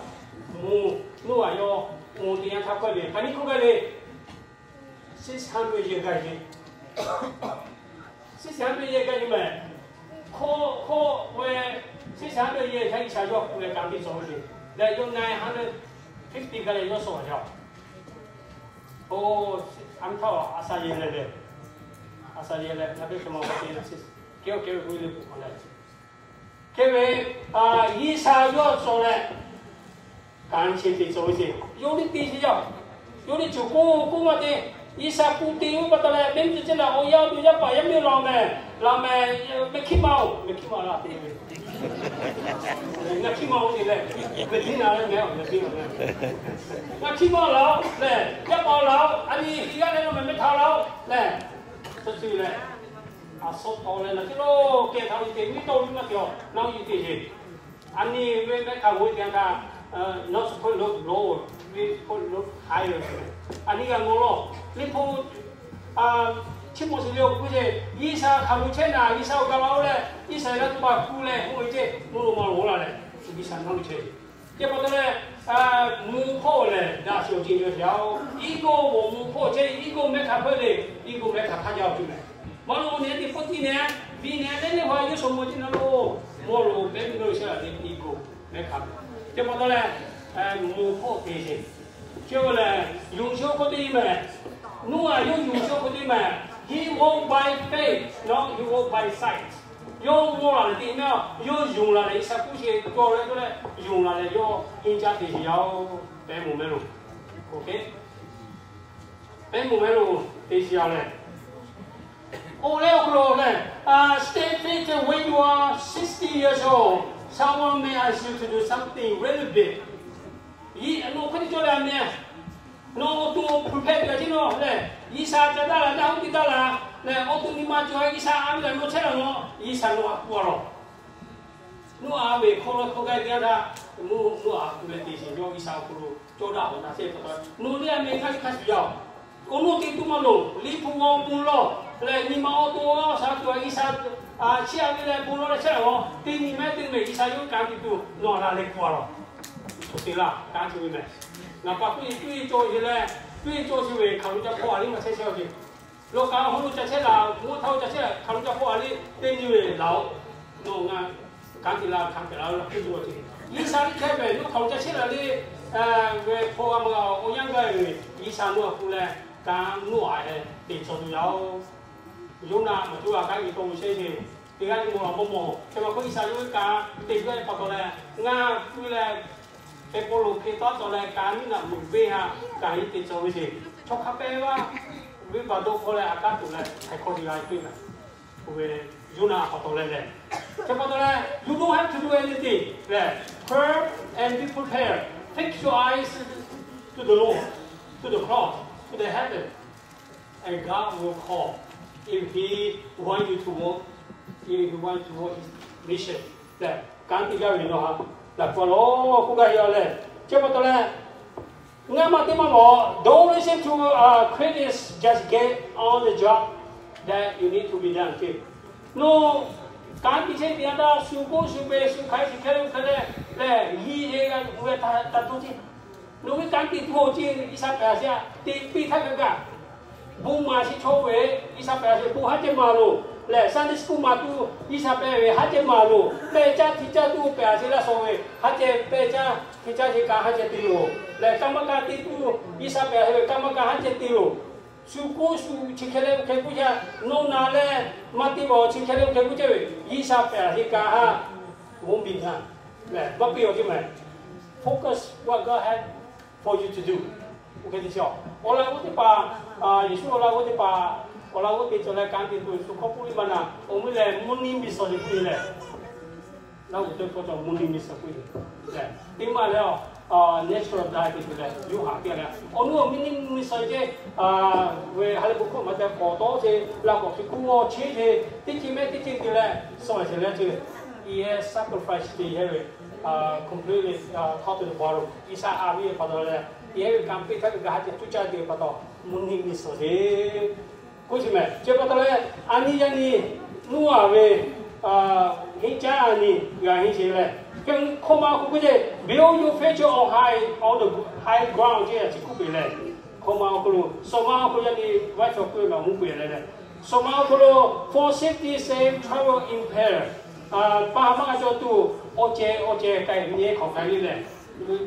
mvuhˇ, Noˉaꞈ yawˇ mvuhˇ teˇ yanˇ htaˇ hkawˇ ve, hk'aˬ nyi hk'oˆ gaˇ le. Six hundred year gaˇ ve, six hundred year gaˇ ve mehˍ. Hkawˇ, hkawˇ ve, six hundred year htaˇ G'uiˬsha yawˇ hk'u leh kanˉ te tcuh ve ce. Leh yawˇ nine hundred fifty gaˇ leh yawˇ shawˍ a yaˇ. Oˇ, a mvuhˇ htaˇ a sha yehˬ leh leh, a sha yehˬ leh ngaˬ hui te ma te na ce, kehˬ kehˬ ve k'oˆ ve le k'o k'o leh, hk'e ve, G'uiˬsha yawˇ cawˬ leh, kanˉ chi te tcuh ve ce. Yawˇ liˇ te ce yaˇ, yawˇ liˇ cuˬ k'oˆ k'oˆ maˇ te. G'uiˬsha k'oˆ te ve pa taw leh, mehˆ meuˇ ceh leh awˬ yaˇ tuˬ yaˇ paˍ yaˇ miˇ lawˬ mehˍ, laˬ mehˍ, mehˍ hkiˇ ma-oˬ, mehˍ hkiˇ ma laˬ te ve, ngaˬ hkiˇ ma-oˬ te leh, mehˍ tiˉ na leh mehˍ-oˬ, mehˍ tiˉ na leh, ngaˬ hkiˇ ma laˬ-oˬ lehˬ, yaˇ paˍ laˬ-oˬ, a nyi hiˇ g'aˇ leh nawˬ mehˍ mehˆ htaꞈ laˬ-oˬ lehˬ, tcuh tcuh leh, a sawˉ taw leh naˬ tiˉ lo kehˬ htaꞈ uiˍ te, miˇ tawˇ miˇ maˇ te-a, naˉ uiˍ te ce. A nyi ve mehˆ htaꞈ g'oˇ te htaˇ, not supposed to look low, we supposed to look higher. A nyi g'a ngaw lawˬ, liꞈ hpu, chi mawˬ shiˍ ve awˬ hk'aw lo ce, G'uiˬsha hk'aˬ lo chehˇ naˍ, G'uiˬsha awˬ kaˍ la-oˬ leh, Iˉsaˍreˍlaˆ teˇ hpaˍ hpu leh k'oˆ ve ce, mvuhˇ lo ma loˍ laˬ leh, G'uiˬsha naˉ lo chehˇ ve. Chi pa taw leh, mvuhˇ hpawˇ lehˬ daꞈ shiˍ awˬ ceuˬ cawˬ sheˍ-oˬ. Iˉ g'awˇ g'awˬ mvuhˇ hpawˇ chehˇ, iˉ g'awˇ mehˆ hk'a hpehꞈ le, iˉ g'awˇ mehˆ hk'a htaˇ jaˇ awˬ ceuˬ mehˍ. Maˇ lo ne te pawˆ tiˉ ne, viˉ ne, lehˬ lehˬ hawˇ yawˇ shaw maw ce na lo, mawˇ lo pehˉ meuˇ lo shehˉ la te iˉ g'awˇ mehˆ hk'a. Chi pa taw leh, mvuhˇ hpawˇ te sheˍ. Chi lehˬ, yonˍ shu hk'oˆ teˇ mehˍ. Noˉaꞈ yawˇ yonˍ shu hk'oˆ teˇ mehˍ. He walked by faith, not he walked by sight. Yawˇ mawˇ laˬ leh te mehˍ-oˬ, yawˇ yonˍ laˬ leh G'uiˬsha k'oˆ sheˍ cawˬ leh cawˬ leh, yonˍ laˬ leh yawˇ henˇ caˇ te sheˍ yaˇ-oˬ, pehˉ mawˬ mehˍ lo. Pehˉ mawˬ mehˍ lo te sheˍ yaˇ lehˬ, oˇ lehˬ awˬ hk'aw lo lehˬ, stay faithful when you are sixty years old. Someone may ask you to do something really big. Yawˇ nawˬ hk'e te cawˬ leh a mehˍ, nawˬ awˬ to prepare te a ce nawˬ lehˬ, G'uiˬsha ca daˇ laˬ, daˇ hoˉ te daˇ laˬ lehˬ, awˬ to nyi ma cawˬ-a G'uiˬsha a ve laˬ nawˬ chehˇ laˬ nawˬ, G'uiˬsha nawˬ a ku a lawˬ. Noˉaꞈ ve hkawˇ lo hkawˇ gaˇ ve teˇ yanˇ htaˇ, mvuhˇ Noˉaꞈ a ku leh te sheˍ yawˇ G'uiˬsha awˬ hk'aw lo cawˇ daꞈ awˬ na shehˆ pa taw, nawˬ liˇ a meh ngaˇ hk'a shuˍ yaˇ-oˬ. Awˬ nuˇ te tuˬ maˇ loˍ, liꞈ hpu g'aw bon lawˬ leh nyi ma awˬ to awˬ shaˍ tuˬ a G'uiˬsha chiˇ a ve leh bon lawˬ leh chehˇ laˬ-oˬ. Teˇ nyi mehˉ teˇ mehˍ G'uiˬsha yawˇ kanˉ te tuˬ nawˬ a laˬ leh ku a lawˬ. Oˇ te laˇ kanˉ te ve mehˍ. Ngaˬ pa k'oˆ e k'oˆ e cawˬ sheˍ leh, k'oˆ e cawˬ sheˍ ve hk'aˬ lo ca hpawˇ a liˇ maˇ chehˇ chehˇ a ce. Lawˬ kaꞈ hawˉ lo ca chehˇ laˬ, mvuhˇ htaˇ lo ca chehˇ hk'aˬ lo ca hpawˇ a liˇ teˇ nyi ve laˬ-oˬ. Nawˬ ngaˬ kanˉ te laˇ, kanˉ te laˇ-oˬ, a hk'e cawˬ ce. G'uiˬsha liˇ hkehˇ mehˍ, nawˬ hk'aˬ lo ca chehˇ laˬ le, ve hpawˇ g'a ma awˬ yanˇ gaˇ ve, G'uiˬsha nawˬ a ku leh kanˉ nawˬ a leh te cawˬ tuˬ yaˇ-oˬ. Yoˇnaˆ maˬ tuˬ a kanˉ ve tawˇ ve shehˇ ce. Teˇ g'aˇ le mawˬ laˬ mawˇ mawˬ, hk'e ma k'oˆ G'uiˬsha yawˇ ve kanˉ te gaˇ ve pa taw leh, ngaˬ k'oˆ leh, hk'e paw lo hk'e taˉ taw leh kanˉ miˉ naꞈ meuꞈ venˇ ha, kanˉ hiˉ te cawˬ ve ce. Chaw hk'a pehˇ g'aˇ venˇbaˆ dawˇ hkawˇ leh a kaˉ tuˬ leh htaiˍ hkawˇ te g'a ve k'oˆ ve, oˇ ve Yoˇnaˆ pa taw leh lehˬ, chi pa taw leh, you don't have to do anything lehˬ, pray and be prepared. Fix your eyes to the Lord, to the cross, to the heaven. And God will call if He want you to work, if He want to work His mission. Lehˬ, kanˉ te gaˇ ve nawˬ ha laꞈ k'aw lawˬ k'oˆ gaˇ ve yoˬ lehˬ, chi pa taw leh, ngaˇ maˇ teˇ maˇ lawˬ, don't listen to critics, just get on the job that you need to be done. Nawˬ kanˉ te chehˇ ve teˇ yanˇ htaˇ shu k'oˆ shu pehˍ shu hk'aiˉ shu hkehˇ lo hk'e leh lehˬ, yiˇ leh g'a gu ve taˇ to ce. Nawˬ ve kanˉ te tuˬ awˬ ce G'uiˬsha pehˍ a sheˍ a, teꞈ piˇ htaˇ kaꞈ kaꞈ, bon maˍ sheˍ chaw ve G'uiˬsha pehˍ a sheˍ, bon haˉ ceh maˍ loˬ. Lehˬ Sunday school maˍ tuˬ G'uiˬsha pehˍ ve haˉ ceh maˍ loˬ. Pehˇ caˇ hti caˇ tuˬ pehˍ a sheˍ laˇ shawˍ ve haˉ ceh pehˇ caˇ hti caˇ sheˍ kaꞈ haˉ ceh te loˬ. Lehˬ kanˇ maˇ kanˇ te tuˬ G'uiˬsha pehˍ a sheˍ ve kanˇ maˇ kanˇ haˉ ceh te loˬ. Shu k'oˆ shu chi hk'e leh hk'e k'oˆ ce, nawˬ na leh maˇ te baˬ chi hk'e leh hk'e k'oˆ ce ve, G'uiˬsha pehˍ a sheˍ kaꞈ haˉ, won't be done. Lehˬ maˇ piˇ awˬ ce mehˍ. Focus what God has for you to do. Oˇ hk'e te chi, awˬ laꞈ g'awˇ teˇ hpaˍ, Yeˍsuˆ awˬ laꞈ g'awˇ teˇ hpaˍ, awˬ laꞈ g'awˇ te cawˬ leh kanˉ te tuˬ shu hk'awˇ k'oˆ ve maˇ na, awˬ mvuhˇ lehˬ mvuhˇ nyi miˬ suhˍ leh k'oˆ ve lehˬ, laˇ g'awˇ teˇ hkawˇ cawˬ mvuhˇ nyi miˬ suhˍ k'oˆ ve lehˬ, teˇ maˇ lehˬ, natural die te tuˬ lehˬ, yawˇ haꞈ piˇ leh, awˬ nuˇ awˬ mvuhˇ nyi miˬ suhˍ ce, ve ha lehˬ bon hkawˇ maˇ te k'awꞈ tawˉ ce, laꞈ k'awꞈ hk'e kuˇ g'awˇ cheˇ ce, teˇ ceuˬ mehˆ teˇ ceuˬ te leh suh ce leh ce, yehˇ sacrifice te yehˇ ve, completely top to the bottom, G'uiˬsha a viˉ ve pa taw leh, yehˇ ve kanˉ piˇ htaˇ kaꞈ haˉ ceh tuˇ caˇ te ve pa taw, mvuhˇ nyi miˬ suhˍ ce. Chi mehˍ, chi pa taw leh, a nyi yaˇ nyi nuˇ a ve henˇ caˉ a nyi g'a henˇ sheˍ leh, hkawˇ ma awˬ hk'aw lo k'oˆ ce, build your future on high, on the high ground ce a chi k'oˆ peuˬ leh, hkawˇ ma awˬ hk'aw lo, shawˍ ma awˬ hk'aw lo yaˇ nyi vaˇ cawˬ k'oˆ ve awˬ mvuhˇ peuˬ leh leh, shawˍ ma awˬ hk'aw lo, for safety save travel in pair. Paˇ maˇ g'a cawˬ tuˬ, awˬ ceh awˬ ceh k'ai ve nyi hk'awꞈ k'ai le leh,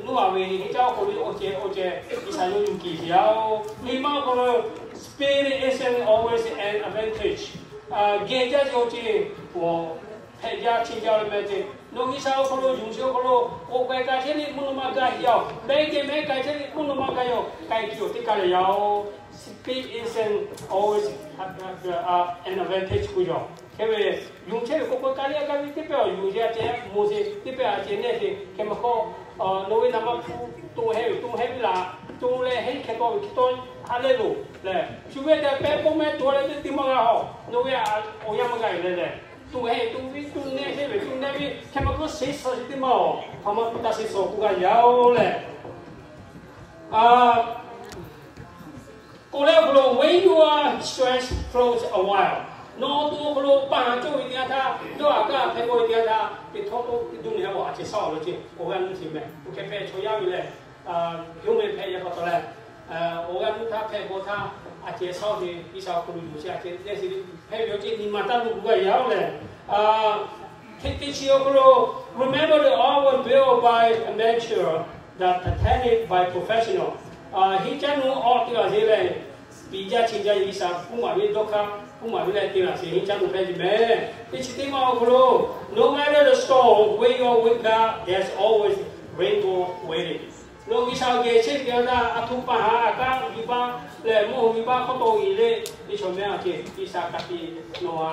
nuˇ a ve henˇ caˉ awˬ hk'aw lo awˬ ceh awˬ ceh G'uiˬsha yawˇ yuˬ kiˬ ve yaˇ oˬ. Nyi ma awˬ hk'aw lo, spirit isn't always an advantage. Geh jaˇ ce awˬ ceh, hpehꞈ jaˇ chi jaˇ ve meh ce. Nawˬ G'uiˬsha awˬ hk'aw lo yonˍ sheˍ awˬ hk'aw lo, k'oˆ k'ai ka chehˇ le mvuhˇ naw ma gaˬ yaˇ oˬ. Pehˉ geh mehˉ k'ai chehˇ le mvuhˇ naw ma gaˬ yaˇ oˬ. K'ai piˇ awˬ teˇ kaˇ leh yaˇ oˬ. Speed isn't always an advantage k'oˆ yaˇ. Hk'e ve, yonˍ chehˇ ve k'oˆ k'ai ka le a gaˬ ve teˇ pehˇ awˬ yonˍ sheˍ a ceh, moˍ sheˍ teˇ pehˇ a ceh nehˇ sheˍ hk'e meh hk'aw, nawˬ ve naˍ ma hpu to hehˇ ve to hehˇ ve laˬ, to leh henˇ hk'e tawˆ ve hk'e tawˆ ha leh loˬ leh, shu ve tehꞈ pehˉ pawˆ mehˉ to leh teˇ teˇ maˇ g'a hawˬ. Nawˬ ve awˬ yanˇ maˇ g'a e leh leh, to hehˇ to ve to nehˇ sheˍ ve to nehˇ ve hk'e meh hk'aw sheˍ suh sheˍ teˇ maˇ awˬ hk'aˬ ma to taˇ sheˍ suh k'oˆ g'a yaˇ oˬ leh, k'oˆ leh awˬ hk'aw lo, when you are stressed, float a while. Nawˬ awˬ to awˬ hk'aw lo paˇ cawˇ ve teˇ yanˇ htaˇ, yawˇ aꞈ kaˇ hpehꞈ k'oˆ ve teˇ yanˇ htaˇ, teˇ htawˇ k'oˆ teˇ duˇ nehˬ awˬ a ceh shaˉ awˬ lo ce awˬ g'aˇ nuˇ sheˍ meh. Oˇ hk'e hpehꞈ chaw yaˇ ve leh, yawˇ meh hpehꞈ yaˇ pa taw leh, awˬ g'aˇ nuˇ htaˇ hpehꞈ k'o htaˇ, a ceh shaˉ awˬ ce G'uiˬsha awˬ hk'aw lo yuˬ sheˍ a ceh leh sheˍ hpehꞈ ve awˬ ceh nyi ma taˇ luˬ k'oˆ g'a yaˇ oˬ leh, teˇ chi awˬ hk'aw lo, remember the ark was built by a mature, the Titanic by professional. Henˇ caˉ nuˇ awˬ teˇ g'aˇ sheˍ leh, piˍ jaˇ chi jaˇ G'uiˬsha k'oˆ maˍ ve dawˇ hk'aˇ k'oˆ maˍ ve leh te laˬ sheˍ henˇ caˉ nuˇ hpehꞈ ce meh. Teˇ chi teˇ maˇ awˬ hk'aw lo, no matter the storm, when you're with God, there's always rainbow waiting. Nawˬ G'uiˬsha geh chehˇ ve teˇ yanˇ htaˇ, a htoꞈ pa haꞈ a kaˇ viˉ paˇ leh mawˇ hui viˉ paˇ hk'aw taw e le, teˇ chaw mehˉ a ceh G'uiˬsha ka tiꞈ nawˬ a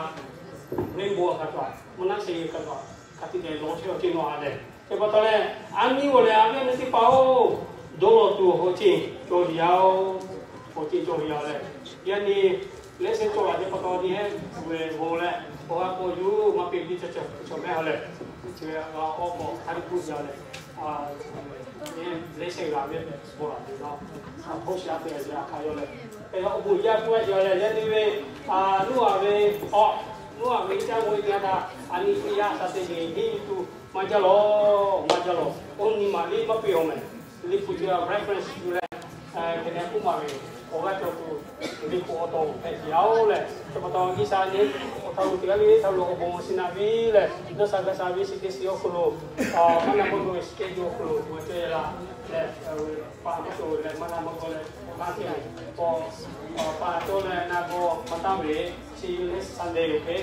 rainbow a hk'a taw, mvuhˇ naˆ sheˍ a hk'a taw, ka tiꞈ leh lawˬ chehˇ awˬ ceh nawˬ a leh. Chi pa taw leh, a nyi g'awˬ leh a ve meh teˇ hpaˍ oˬ, dawˇ lawˬ tuˬ awˬ ceh cawˬ ve yaˇ oˬ, awˬ ceh cawˬ ve yaˇ leh, yaˇ nyi lehˬ shehˍ cawˬ a ceh pa taw nyi heˆ ve g'awˬ leh, awˬ g'aˇ k'awꞈ yuˬ maˇ peꞈ ve teˇ chaw mehˉ a leh, chi ve awˬ k'awꞈ hk'a dehꞈ k'oˆ jaˇ leh, lehˬ shehˍ g'a ve bon laˬ ve naw, a hk'oˆ shaˉ te ve a hk'a yaw leh, awˬ bon yaˇ k'oˆ a yaˇ leh yaˇ nyi ve, nuˇ a ve, awˬ, nuˇ a ve caˇ g'awˬ e teˇ yanˇ htaˇ, a nyi teˇ yanˇ sha te ve henˇ tuˬ maˇ jaˇ lawˬ, maˇ jaˇ lawˬ. Oˇ nyi ma liˇ maˇ peꞈ awˬ meh. Liꞈ hpu chi a reference yuˬ leh, hk'e leh k'oˆ maˍ ve, awˬ g'aˇ cawˬ tuˬ, liꞈ hpu awˬ taw hpehꞈ ve yaˇ oˬ leh, chi pa taw G'uiˬsha nyi, awˬ hk'aw lo teˇ g'aˇ ve htaꞈ lo awˬ bon shinˉ naꞈ ve leh, dawˇ sha gaˇ sha ve shiˍ teˇ shiˍ awˬ hk'aw lo, maˇ na maˇ g'awˇ ve shiˍ kehˉ ve awˬ hk'aw lo tuˬ a cawˇ e la leh, paˍ maˇ cawˬ leh maˇ na maˇ g'awˇ leh, maˇ cawˬ leh, paˍ cawˇ leh na g'awˇ maˇ taˇ ve, chi lehˬ Sunday yoˬ hk'e,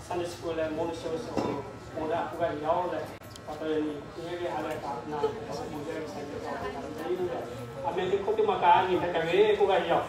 Sunday school leh morning service awˬ hk'aw lo, awˬ g'aˇ k'oˆ g'a ve yaˇ oˬ leh, pa taw yaˇ nyi, nyi ve a leh kaꞈ na, awˬ bon jaˇ ve Sunday kaꞈ kaꞈ ve leh, a meh teˇ hkawˇ teˇ maˇ kaꞈ nyi hpehꞈ kaꞈ ve k'oˆ g'a ve yaˇ oˬ.